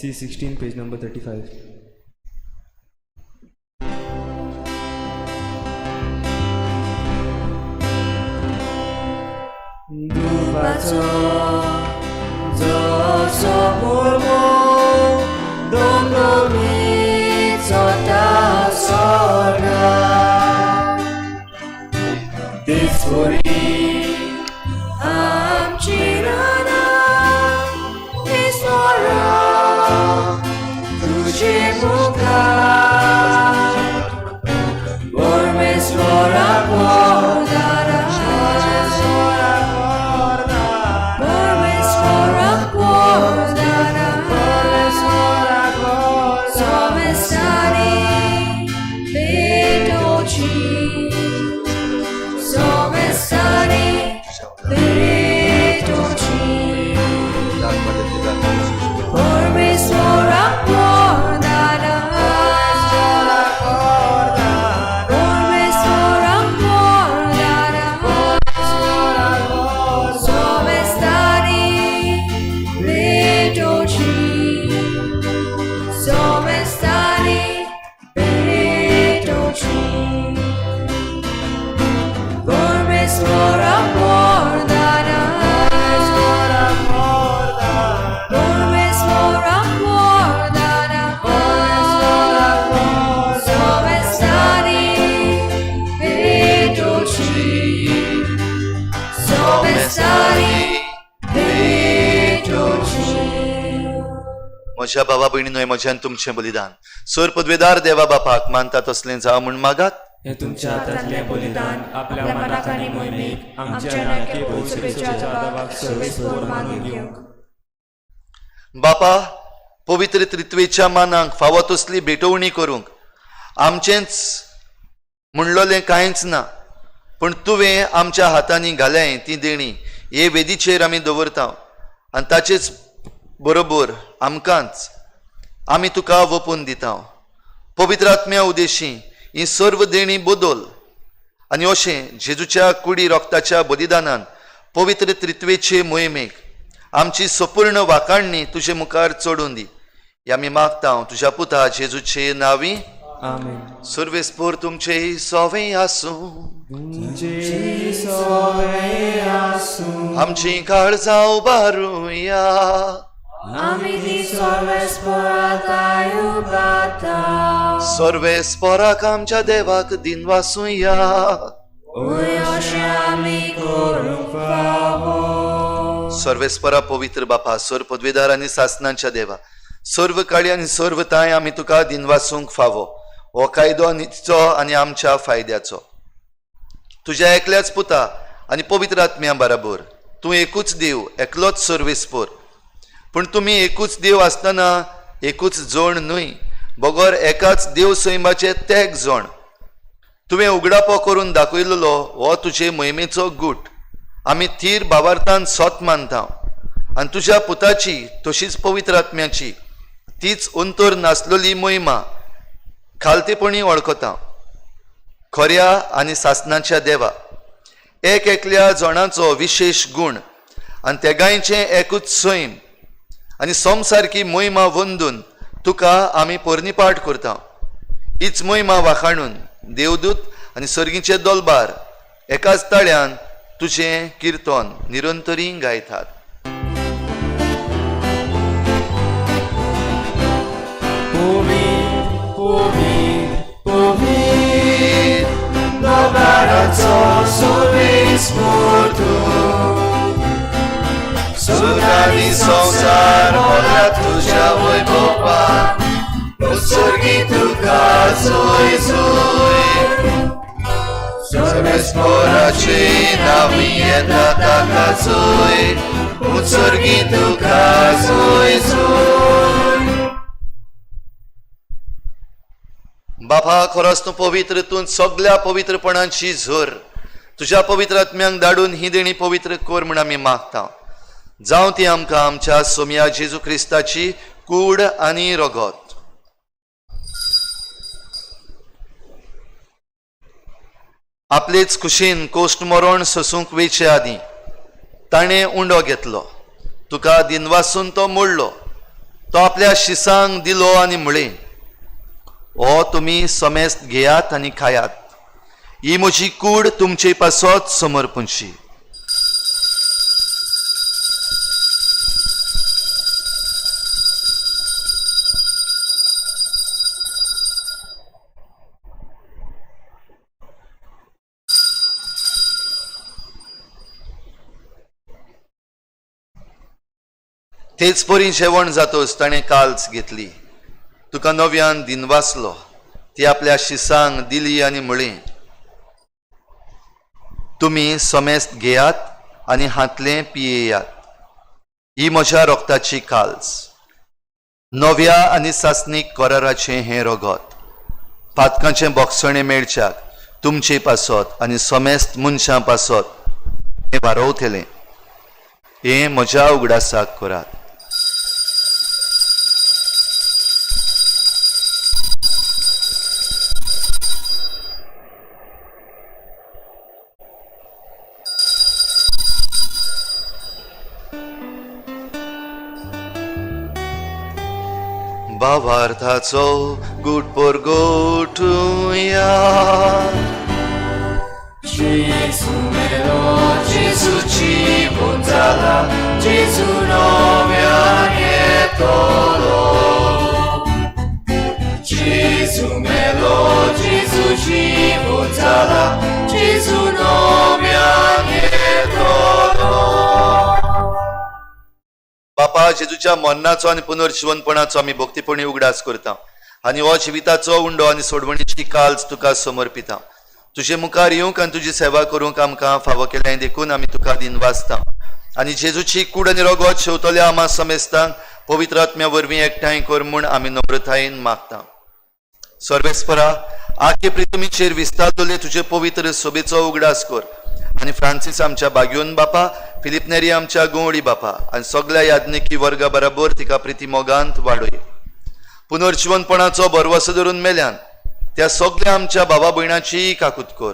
C16 page number 35. रुपाचो जसो बोलमो दोमदोमीत चोता सोर्गार तेच वरी आमची रानां ईश्वरा तुजे मुखार परमेश्वरा पोरदारा परमेश्वरा पोरदारा सोमेस्तानी भेटोची सोमेस्तानी भेटोची परमेश्वरा पोरदारा परमेश्वरा पोरदारा सोमेस्तानी भेटोची सोमेस्तानी भेटोची परमेश्वरा पोरदारा परमेश्वरा पोरदारा सोमेस्तानी भेटोची सोमेस्तानी भेटोची. म्हज्या भावा भयणीनो, म्हज्यान तुमचें बलिदान सर पदवेदार देवा बापाक मानता तसलें जावं म्हूण मागात. हें तुमच्या हातांतलें बलिदान आपल्या मनाक आनी मोहिमेक आमच्या नाके पवित्र देवाक सर्वेस्पोर मानून घेवंक. बापा, पवित्र त्रित्वेच्या मानाक फावो तसली भेटवणी करूंक आमचेंच म्हणलोलें कांयच ना, पूण तुवें आमच्या हातांनी घालें ती देणी हे वेदीचेर आमी दवरता आनी ताचेच बरोबर आमकांच आमी तुका वपून दिता. पवित्र आत्म्या उदेशी ही सर्व देणी बदल आनी अशें जेजूच्या कुडी रोगताच्या बलिदानान पवित्र त्रित्वेचे मोहिमेक आमची संपूर्ण वाखाणणी तुजे मुखार चडून दी. हे आमी मागता तुज्या पुता जेजूचे नांवी. आमेन. सर्वेस्पोर तुमचे सोवे आसूं. तुमचे सोवे आसूं. आमची काळजां उबारुया. आमी ती सर्वेस्पोराक उबारता. सर्वेस्पोराक आमच्या देवाक दिनवासुया. ओय अशें आमी करूंक फावो. सर्वेस्परा पवित्र बापा, सर्व पदवेदार आनी सासनांच्या देवा, सर्व काळी आनी सर्व तांय आमी तुका दिनवासूंक फावो. हो कायदो नितीचो आनी आमच्या फायद्याचो. तुज्या एकल्याच पुता आनी पवित्र आत्म्या बराबर तूं एकूच देव, एकलोच सर्वेस्पोर. पूण तुमी एकूच देव आसतना एकूच जोण न्हय, बगर एकाच देव सैमाचे तेग जोण. तुवें उगडापो करून दाखयलेलो हो तुजे मोहिमेचो गूट आमी थीर भावार्थान सोत मानता आनी तुज्या पुताची तशीच पवित्र आत्म्याची तीच अंतर नासलेली मोहिमा खालतेपणी वळखता. खऱ्या आनी सासनाच्या देवा, एक एकल्या जणांचो विशेश गूण आनी तेगांयचें एकूच सैम आनी सोमसारकी मोहिमा वंदून तुका आमी पोरणीपाठ करता. हीच मोहिमा वाखाणून देवदूत आनी सर्गीचे दोलबार एकाच ताळ्यान तुजें किर्तन निरंतरी गायतात. पवित्र पवित्र पवित्र दरबाराचो सर्वेस्पोर तूं, स्वर्ग आनी संवसार भरला तुज्या वैभवान, उत्सर्गी तुका जोय जोय. सर्वेस्पोराचे नांवी येता ताका जोय, उत्सर्गी तुका जोय जोय. बापा, खरोच तूं पवित्र, तूं सगल्या पवित्रपणाची झर. तुज्या पवित्र आत्म्यांक धाडून ही देणी पवित्र कर म्हूण आमी मागता. जावं ती आमकां आमच्या सोमया जेजू क्रिस्ताची कूड आनी रगत. आपलेच कुशीन कोश्ट मरण सोसूंक वेचे आदीं ताणें उंडो घेतलो, तुका दिनवासून तो मोडलो, तो आपल्या शिसांक दिलो आनी म्हळें, हो तुमी समेस्त घेयात आनी खायात, ही म्हजी कूड तुमचे पासत समर्पणशी. तेच परी जेवण जातोच ताणें काल्च घेतली, तुका नव्यान दिनवासलो, ती आपल्या शिसांक दिली आनी म्हळी, तुमी समेस्त घेयात आनी हांतलें पियेयात. ही म्हज्या रोगताची काल्स, नव्या आनी सासणीक कराराचें हें रगत, पातकांचें बोगसणें मेळच्याक तुमचे पासत आनी समेस्त मनशां पासत हें वारोवतलें. हें म्हज्या उगडासाक करात. भावार्थाचो गुट परगटुया. Gesù melo, Gesù ci buttala, Gesù nome nietolo. Gesù melo, Gesù ci buttala, Gesù nome nietolo. बापा, जेजूच्या मरणाचो आनी पुनर्जिवनपणाचो आमी भक्तीपणी उगडास करता आनी हो जिविताचो उंडो आनी सोडवणीची काल्स तुका समर्पिता. तुजे मुखार येवंक आनी तुजी सेवा करूंक आमकां फावो केलें देखून आमी तुका दिनवासता आनी जेजूची कूड आनी रगत शेवतल्या आमा समेस्तांक पवित्र आत्म्या वरवीं एकठांय कर म्हूण आमी नम्रतायेन मागता. सर्वेस्परा, आखे प्रितमीचेर विस्तारतले तुजे पवित्र सोबेचो उगडास कर आनी फ्रांसीस आमच्या बाग्योन बापा, फिलीप नेरी आमच्या गोवडी बापा आनी सगल्या याज्ञिकी वर्गा बराबर तिका प्रिती मोगांत वाडय. पुनर्जिवनपणाचो भरवसो धरून मेल्यान त्या सगल्या आमच्या बाबा भयणाची काकूत कर.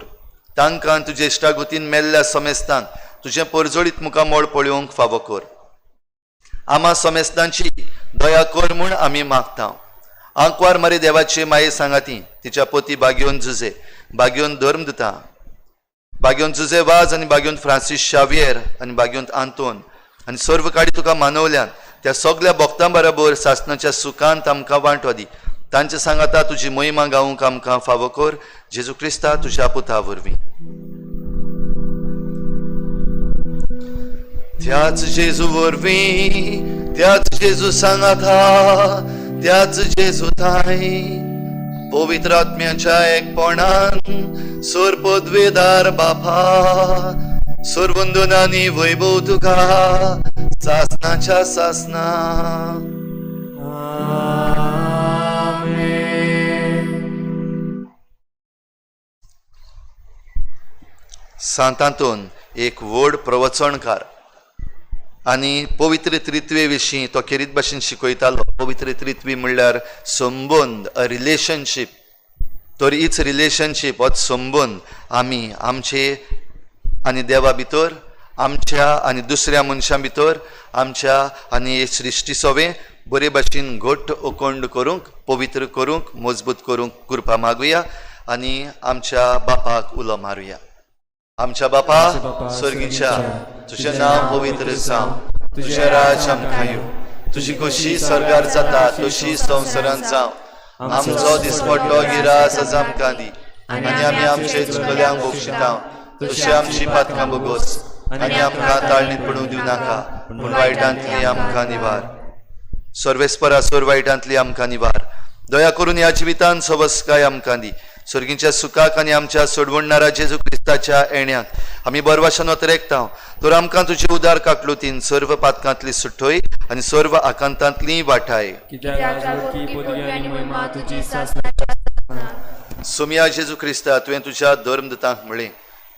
तांकां तुजे इश्टागतीन मेल्ल्या समेस्तांक तुजें परजळीत मुखामळ पळोवंक फावो कर. आमा समेस्तांची दया कर म्हूण आमी मागता. आंकवार मरे देवाचे माये सांगाती तिच्या पोती बाग्योन जुजे, बाग्योन धर्म दिता, बाग्योन जुजे वाज आनी बाग्योन फ्रांसीस शावियर आनी बाग्योन आंतोन आनी सर्व काडी तुका मानवल्यान त्या सगल्या भक्तां बराबर सासणाच्या सुखांत आमकां वांटो दी. तांचे सांगाता तुजी महिमा गावंक आमकां फावो कर. जेजू क्रिस्ता तुज्या पुता वरवीं. त्याच जेजू वरवीं, त्याच जेजू सांगाता, त्याच जेजू थांय पवित्र आत्म्याच्या एकपणान सोर पदवेदार बापा, सोरवंदनानी वैभव तुका सासनाच्या सासना. सांतांतून एक व्हड प्रवचणकार आनी पवित्र त्रित्वे विशीं तो खेरीत भाशेन शिकयतालो. पवित्र त्रित्वी म्हणल्यार संबंद, अ रिलेशनशीप. तर हीच रिलेशनशीप, होच संबंद आमी आमचे आनी देवा भितर, आमच्या आनी दुसऱ्या मनशां भितर, आमच्या आनी सृश्टी सोवे बरे भाशेन घट अखंड करूंक, पवित्र करूंक, मजबूत करूंक कृपा मागुया आनी आमच्या बापाक उलो मारुया. आमच्या बापा स्वर्गीच्या, तुजें नांव पवित्र जावं, तुजें राज्य आमकां येवं, तुजी खोशी स्वर्गार जाता तशी संवसारांत जावं. आमचो दिसपट्टो गिरास आज आमकां दी आनी आमी आमचे चुकल्यांक बक्षिता तशी आमची पातकां बोगोस आनी आमकां ताळणीत पडूंक दिवं नाका, पूण वायटांतली आमकां निवार. सर्वेस्परा, सोर वायटांतली आमकां निवार. दया करून ह्या जिवितान सवस्काय आमकां दी. स्वर्गीच्या सुखाक आनी आमच्या सोडवणणारा जेजू क्रिस्ताच्या येण्याक आमी बरवाशान वतरेकता. तर आमकां तुजे उदार काकलुतीन सर्व पातकांतली सुटोय आनी सर्व आकांतांतली वाठाय. सोमया जेजू क्रिस्ता, तुवें तुज्या धर्मदूतांक म्हळें,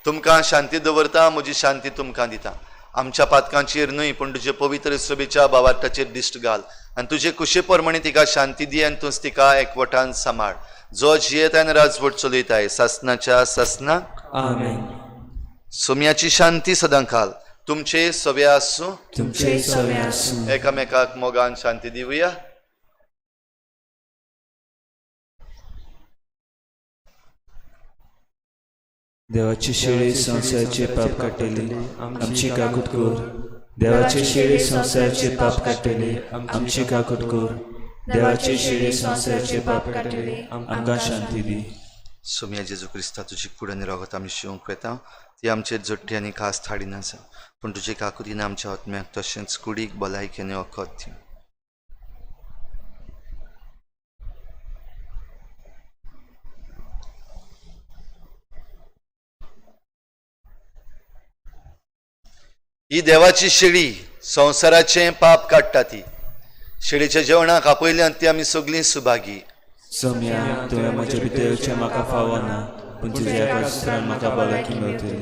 तुमकां शांती दवरता, म्हजी शांती तुमकां दिता. आमच्या पातकांचेर न्हय पूण तुजे पवित्र सभेच्या भावार्थाचेर दिश्ट घाल आनी तुजे कुशे प्रमाणे तिका शांती दी आनी तूंच तिका एकवटान सांबाळ, जो जियेता आनी राजवट चलयताय सासनाच्या सासनाक. आमेन. सोम्याची शांती सदांकाल तुमचे सवे आसूं, तुमचे सवे आसूं. एकामेकाक मोगान शांती दिवया. देवाची शेळी संवसाराचे पाप काडटली, आमची काकूत कर. देवाची शेळी संवसाराचे पाप काडटली, आमची काकूत कर. देवाची शेळी संवसाराचे पाप काडटली, आमकां शांती दी. सोम्या जेजू क्रिस्ता, तुजी कूड आनी रगत आमी शिवंक वेता, ती आमचेर जोडटी आनी खास थाडिना आसा, पूण तुजे काकुतीन आमच्या आत्म्याक तशेंच कुडीक भलायकी आनी वखद दी. ही देवाची शेळी संवसाराचें पाप काडटा. ती शेळीच्या जेवणाक आपयल्यान ती आमी सगळीं सुभागी. सोम्या, तुवें म्हजे भितर येवचें म्हाका फावना, पूण तुज्या एका सुत्रान म्हाका भलायकी मेळटली.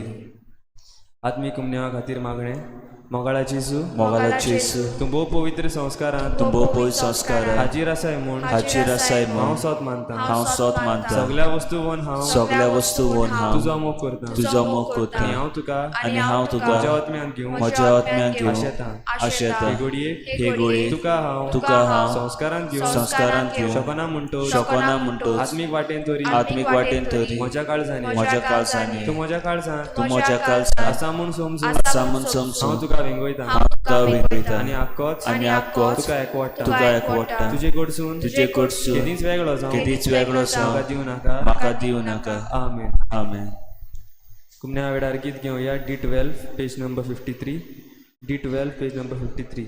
आत्मीक उमनेवा खातीर मागणें. मोगाळा जेजू, मोगाळा जेजू, तूं भोव पवित्र संस्कारांत, तूं भोव पवित्र संस्कारांत हाजीर आसाय म्हूण, हाजीर आसाय म्हूण हांव सोत मानता, हांव सोत मानता. सगल्या वस्तू हांव, सगल्या वस्तू हांव तुजो मोग करता, तुजो मोग करता. आनी हांव तुका, आनी हांव तुका म्हज्या आत्म्यांत घेवंक, म्हज्या आत्म्यांत घेवंक आशेता, आशेता. हे घडयेक, हे घडयेक तुका हांव, तुका हांव संस्कारांत घेवंक, संस्कारांत घेवंक शकना म्हणटोच, शकना म्हणटोच, आत्मीक वाटेन तरी, आत्मीक वाटेन तरी म्हज्या काळजांनी, म्हज्या काळजांनी, तूं म्हज्या काळजांत, तूं म्हज्या काळजांत आसा म्हूण समजून, आसा म्हूण समजून हांव तुका वेंगयता, हांव तुका वेंगयता. आनी आक्कोच, आनी आक्कोच तुका एकवटा, तुका एकवटा. तुजे कडसून, तुजे कडसून केदींच वेगळो जावं, केदींच वेगळो जावं म्हाका दिवं नाका, म्हाका दिवं नाका. आमेन. आमेन. कुमण्या वेळार गीत घेवया. D12 page number 53. D12 page number 53.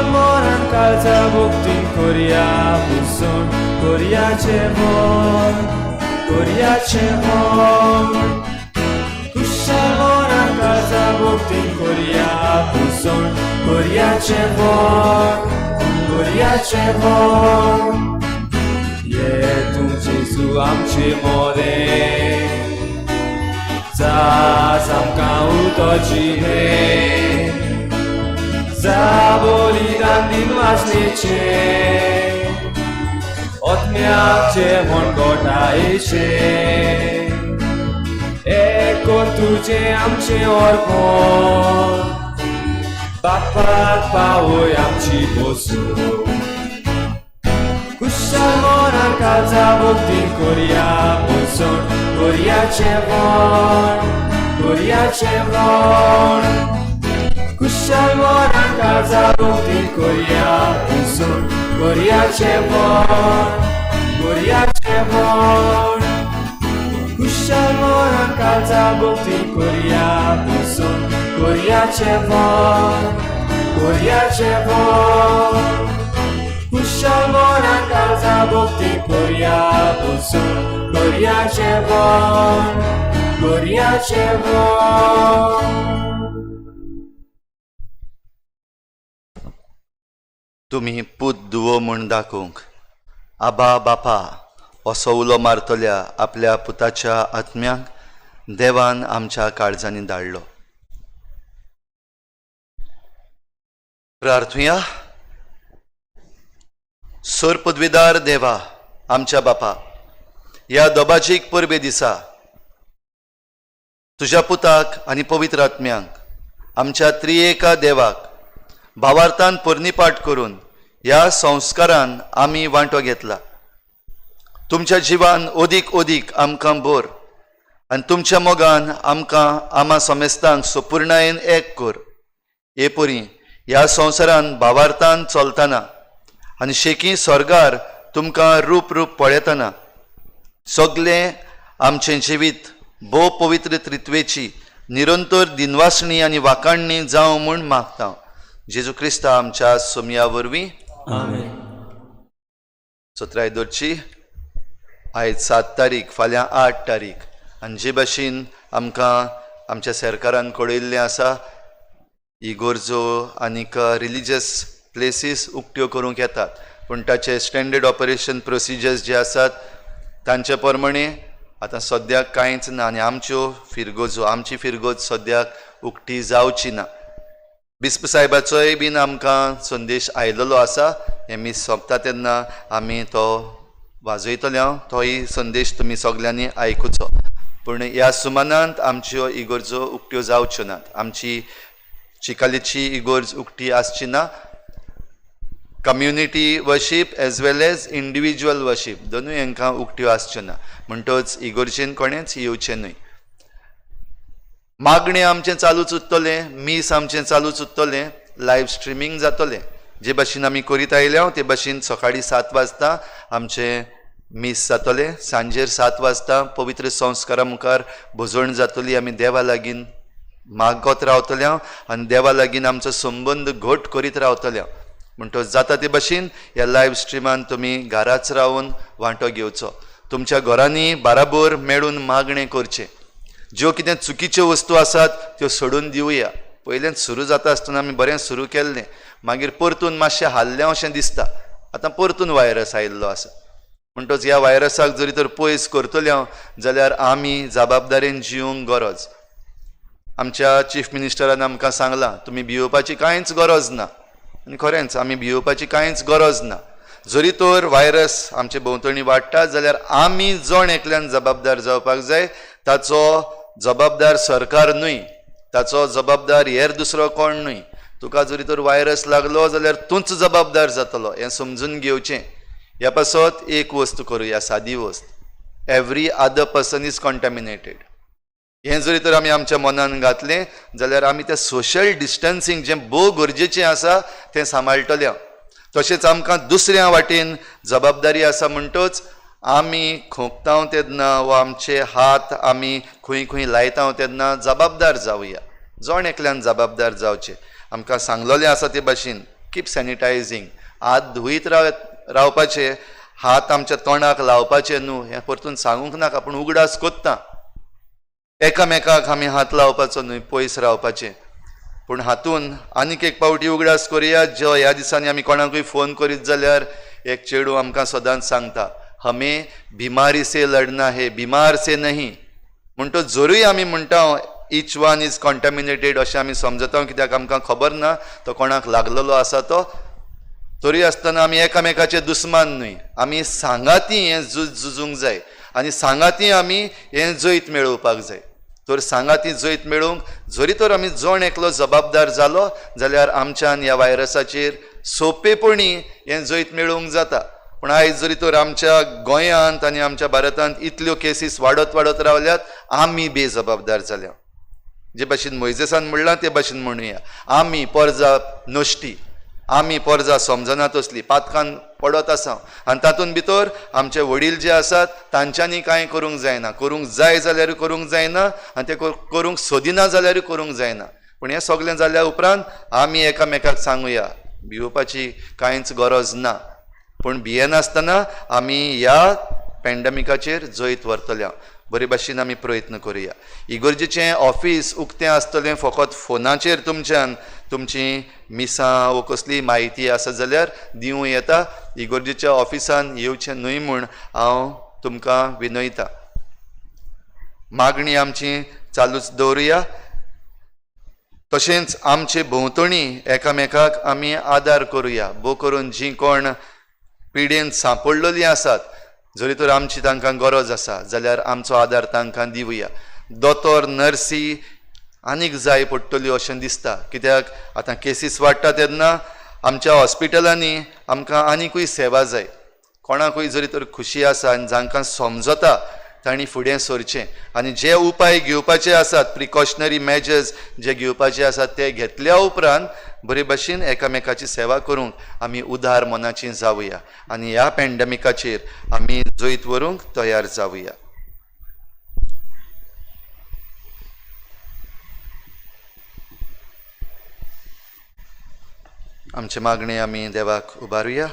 Moran काळजा भोक्तीन कोरया पुसून, कोरयाचें मोन, कोरयाचें मोन. कुशाल मोरान काळजा भोक्तीन कोरया पुसून, कोरयाचें मोन, कोरयाचें मोन. ये तूं जेजू आमचे मोरे, जास आमकां उतो जिणे, बलिदान दिन वासनेचे, आत्म्याचे म्हण गोठायेचे. एक कर तुजें आमचें अर्पण, बापाक पावय आमची बसून. कुशाल मनान काळजा भक्तीन कोरया बसून, कोरयाचें म्हण, कोरयाचें म्हण. कुशाल मनान काळजा भक्तीन कोरया बसून, कोरयाचें म्हण, कोरयाचें म्हण. कुशाल मनान काळजा भक्तीन कोरया बसून, कोरयाचें म्हण, कोरयाचें म्हण. कुशाल मनान काळजा भक्तीन कोरया बसून, कोरयाचें म्हण, कोरयाचें म्हण. तुमी पूत दुवो म्हूण दाखोवंक आबा बापा असो उलो मारतल्या आपल्या पुताच्या आत्म्याक देवान आमच्या काळजांनी धाडलो. प्रार्थुया. सोर पदवीदार देवा आमच्या बापा, ह्या दोबाजीक परबे दिसा तुज्या पुताक आनी पवित्र आत्म्यांक आमच्या त्रिएका देवाक भावार्थान पोरणीपाठ करून ह्या संस्कारान आमी वांटो घेतला. तुमच्या जिवान अदीक अदीक आमकां बोर आनी तुमच्या मोगान आमकां आमा समेस्तांक सपुर्णायेन एक कर. हे परी ह्या संवसारान भावार्थान चलतना आनी शेकी स्वर्गार तुमकां रूप रूप पळयतना सगळें आमचें जिवीत भोव पवित्र त्रित्वेची निरंतर दिनवासणी आनी वाखाणणी जावं म्हूण मागता. जेजू क्रिस्ता आमच्या सोमया वरवीं. आमेन. सतराय दवरची. आयज 7 तारीख, फाल्यां 8 तारीख. आनी जे भाशेन आमकां आमच्या सरकारान कळयल्लें आसा, इगोर्जो आनीक रिलिजियस प्लेसीस उक्त्यो करूंक येतात, पूण ताचे स्टँडर्ड ऑपरेशन प्रोसिजर्स जे आसात तांचे प्रमाणे आतां सद्याक कांयच ना आनी आमच्यो फिरगोजो, आमची फिरगोज सद्याक उक्ती जावची ना. बिस्प साहेबाचोय बीन आमकां संदेश आयलेलो आसा. हें मीस सोंपता तेन्ना आमी तो वाजयतले. हांव तोय संदेश तुमी सगल्यांनी आयकुचो. पूण ह्या सुमानांत आमच्यो इगर्जो उक्त्यो जावच्यो नात. आमची चिकालीची इगर्ज उक्ती आसची ना. Community worship as well as individual worship दोनूय हांकां उक्त्यो आसच्यो ना. म्हणटच इगर्जेन कोणेंच येवचें न्हय. मागणें आमचें चालूच उरतलें, मीस आमचें चालूच उरतलें, लायव्ह स्ट्रिमींग जातलें. जे भाशेन आमी करीत आयल्या ते भाशेन सकाळीं 7 वाजता आमचें मीस जातलें, सांजेर 7 वाजता पवित्र संस्कारा मुखार भजण जातली. आमी देवा लागीं मागत रावतले आनी देवा लागीं आमचो संबंद घट करीत रावतले. म्हणटच जाता ते भाशेन ह्या लायव्ह स्ट्रिमान तुमी घराच रावन वांटो घेवचो. तुमच्या घरांनी बाराबोर मेळून मागणें करचें. ज्यो कितें चुकीच्यो वस्तू आसात त्यो सोडून दिवया. पयलेंच सुरू जाता आसतना आमी बरें सुरू केल्लें, मागीर परतून मातशें हाल्लें अशें दिसता. आतां परतून व्हायरस आयिल्लो आसा. म्हणटच ह्या व्हायरसाक जरी तर पयस करतले हांव जाल्यार आमी जबाबदारेन जिवंक गरज. आमच्या चीफ मिनिस्टरान आमकां सांगलां तुमी भियोवपाची कांयच गरज ना. आनी खरेंच आमी भियोवपाची कांयच गरज ना. जरी तर व्हायरस आमचे भोंवतणी वाडटा जाल्यार आमी जण एकल्यान जबाबदार जावपाक जाय. ताचो जबाबदार सरकार न्हय, ताचो जबाबदार हेर दुसरो कोण न्हय. तुका जरी तर व्हायरस लागलो जाल्यार तूंच जबाबदार जातलो हें समजून घेवचें. ह्या पासत एक वस्त करुया, सादी वस्त, every other person is contaminated. हें जरी तर आमी आमच्या मनान घातलें जाल्यार आमी तें सोशल डिस्टन्सींग जें भोव गरजेचें आसा तें सांबाळटलें. तशेंच आमकां दुसऱ्या वाटेन जबाबदारी आसा. म्हणटच आमी खोंकता तेन्ना वा आमचे हात आमी खंय खंय लायता तेन्ना जबाबदार जावया. जण एकल्यान जबाबदार जावचें. आमकां सांगलेलें आसा ते भाशेन कीप सॅनिटायझींग, हात धुयत रावपाचे, हात आमच्या तोंडाक लावपाचे न्हू. हें परतून सांगूंक नाका, पूण उगडास कोत्ता. एकामेकाक आमी हात लावपाचो न्हय, पयस रावपाचें. पूण हातून आनीक एक पावटी उगडास करुया, जो ह्या दिसांनी आमी कोणाकूय फोन करीत जाल्यार एक चेडूं आमकां सदांच सांगता, हमें बिमारी से लढना है, बिमार से नहीं. म्हणटच जरूय आमी म्हणटा इच वन is contaminated अशें आमी समजता, कित्याक आमकां खबर ना तो कोणाक लागलेलो आसा तो. तरी आसतना आमी एकामेकाचे दुस्मान न्हय. आमी सांगाती हें झूज झुजूंक जाय आनी सांगाती आमी हें जैत मेळोवपाक जाय. तर सांगाती जैत मेळोवंक जरी तर आमी जण एकलो जबाबदार जालो जाल्यार आमच्यान ह्या व्हायरसाचेर सोंपेपणी हें जैत मेळोवंक जाता. पूण आयज जरी तर आमच्या गोंयांत आनी आमच्या भारतांत इतल्यो केसीस वाडत वाडत रावल्यात, आमी बेजबाबदार जाल्या. जे भाशेन मोयजेसान म्हणलां ते भाशेन म्हणुया, आमी पोरजा नश्टी, आमी पोरजा समजना तसली पातकान पडत आसा. आनी तातूंत भितर आमचे वडील जे आसात तांच्यांनी कांय करूंक जायना, करूंक जाय जाल्यारूय करूंक जायना आनी ते करूंक सोदिना जाल्यारूय करूंक जायना. पूण हें सगळें जाल्या उपरांत आमी एकामेकाक सांगुया भिवपाची कांयच गरज ना. पूण भियेनासतना आमी ह्या पॅन्डमिकाचेर जैत व्हरतले. बरे भाशेन आमी प्रयत्न करुया. इगर्जेचें ऑफीस उक्तें आसतलें, फकत फोनाचेर तुमच्यान तुमची मिसां वो कसली म्हायती आसा जाल्यार दिवं येता. इगर्जेच्या ऑफिसान येवचें न्हय म्हूण हांव तुमकां विनयता. मागणी आमची चालूच दवरुया. तशेंच आमचे भोंवतणी एकामेकाक आमी आदार करुया. भोव करून जीं कोण पिडेन सांपडलेलीं आसात, जरी तर आमची तांकां गरज आसा जाल्यार आमचो आदार तांकां दिवया. दोतोर नर्सी आनीक जाय पडटल्यो अशें दिसता, कित्याक आतां केसीस वाडटा तेन्ना आमच्या हॉस्पिटलांनी आमकां आनिकूय सेवा जाय. कोणाकूय जरी तर खुशी आसा आनी जांकां समजता तांणी फुडें सरचें आनी जे उपाय घेवपाचे आसात, प्रिकॉशनरी मेजर्स जे घेवपाचे आसात ते घेतल्या उपरांत बरे भाशेन एकामेकाची सेवा करूंक आमी उदार मनाची जावया आनी ह्या पॅन्डमिकाचेर आमी जैत व्हरूंक तयार जावया. आमचे मागणे आमी देवाक उबारुया.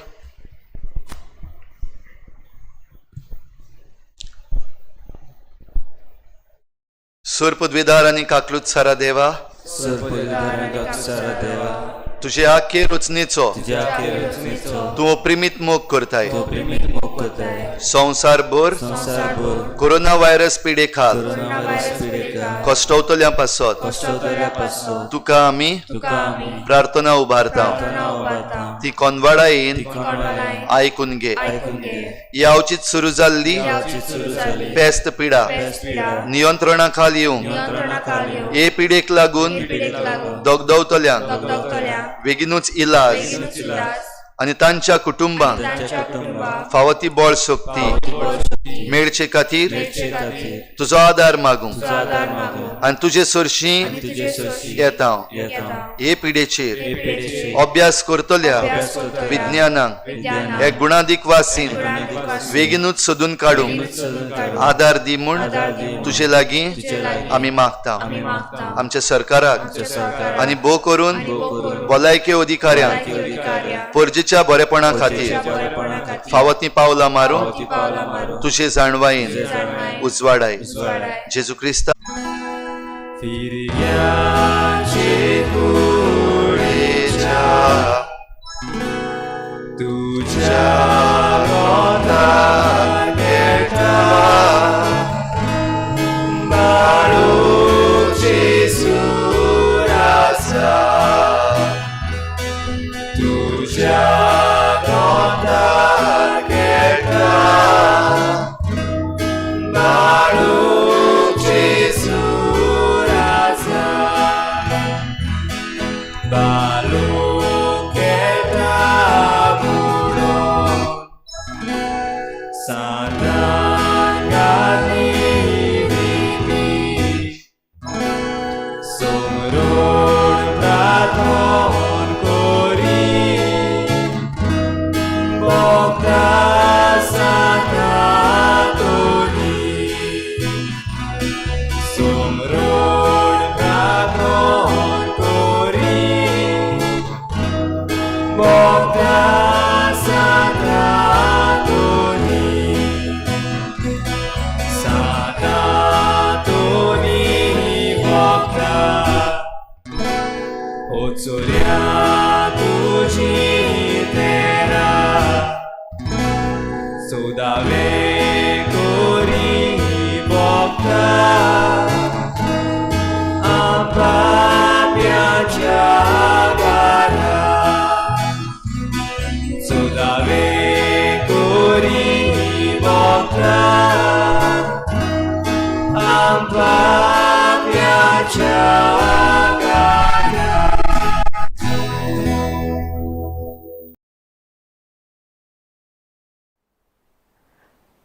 सोरपदवेदार आनी काकलूत सारा देवा, तुझे आखे रचनेचो तूं अप्रिमीत मोग करताय. संवसारभर कोरोना व्हायरस पिडे खाल कश्टवतल्या पासत तुका आमी प्रार्थना उबारता. ती कोनवाडायेन आयकून घे. यावचीत सुरू जाल्ली पेस्त पिडा नियंत्रणा खाल येवंक, हे पिडेक लागून दगदवतल्यांक बेगीनूच इलाज आनी तांच्या कुटुंबांक फावो ती बळ शक्ती मेळचे खातीर तुजो आदार मागूंक आनी तुजे सरशी येता. हे पिडेचेर अभ्यास करतल्या विज्ञानाक हे गुणादीक वासीन बेगीनूच सोदून काडूंक आदार दी म्हूण तुजे लागीं आमी मागता. आमच्या सरकाराक आनी भोव करून भलायके अधिकाऱ्यांक परजेच्या बरेपणा खातीर फावो तीं पावलां मारूंक तुजे जाणवायेन उजवाडाय. जेजू क्रिस्ता तुझ्या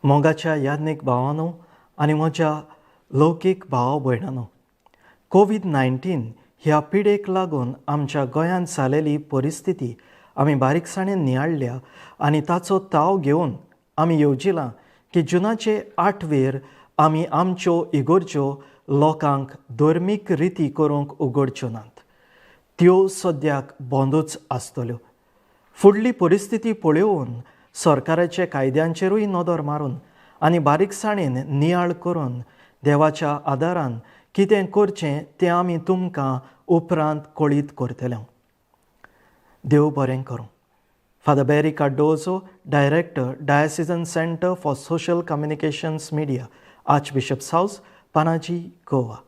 मोगाच्या याज्ञीक भावानो आनी म्हज्या लौकीक भाव भयणानो, कोवीड-19 ह्या पिडेक लागून आमच्या गोंयांत जालेली परिस्थिती आमी बारीकसाणेन नियाळ्ळ्या आनी ताचो ताव घेवन आमी येवजिलां की जुनाचे 8 वेर आमी आमच्यो इगोर्ज्यो लोकांक धर्मीक रिती करूंक उगडच्यो नात, त्यो सद्याक बंदूच आसतल्यो. फुडली परिस्थिती पळोवन सरकाराच्या कायद्यांचेरूय नदर मारून आनी बारीकसाणेन नियाळ करून देवाच्या आदारान कितें करचें तें आमी तुमकां उपरांत कळीत करतले. देव बरें करूं. Father Barry Cardozo, director, diocesan centre for social communications media, archbishop's house, Panaji, Goa.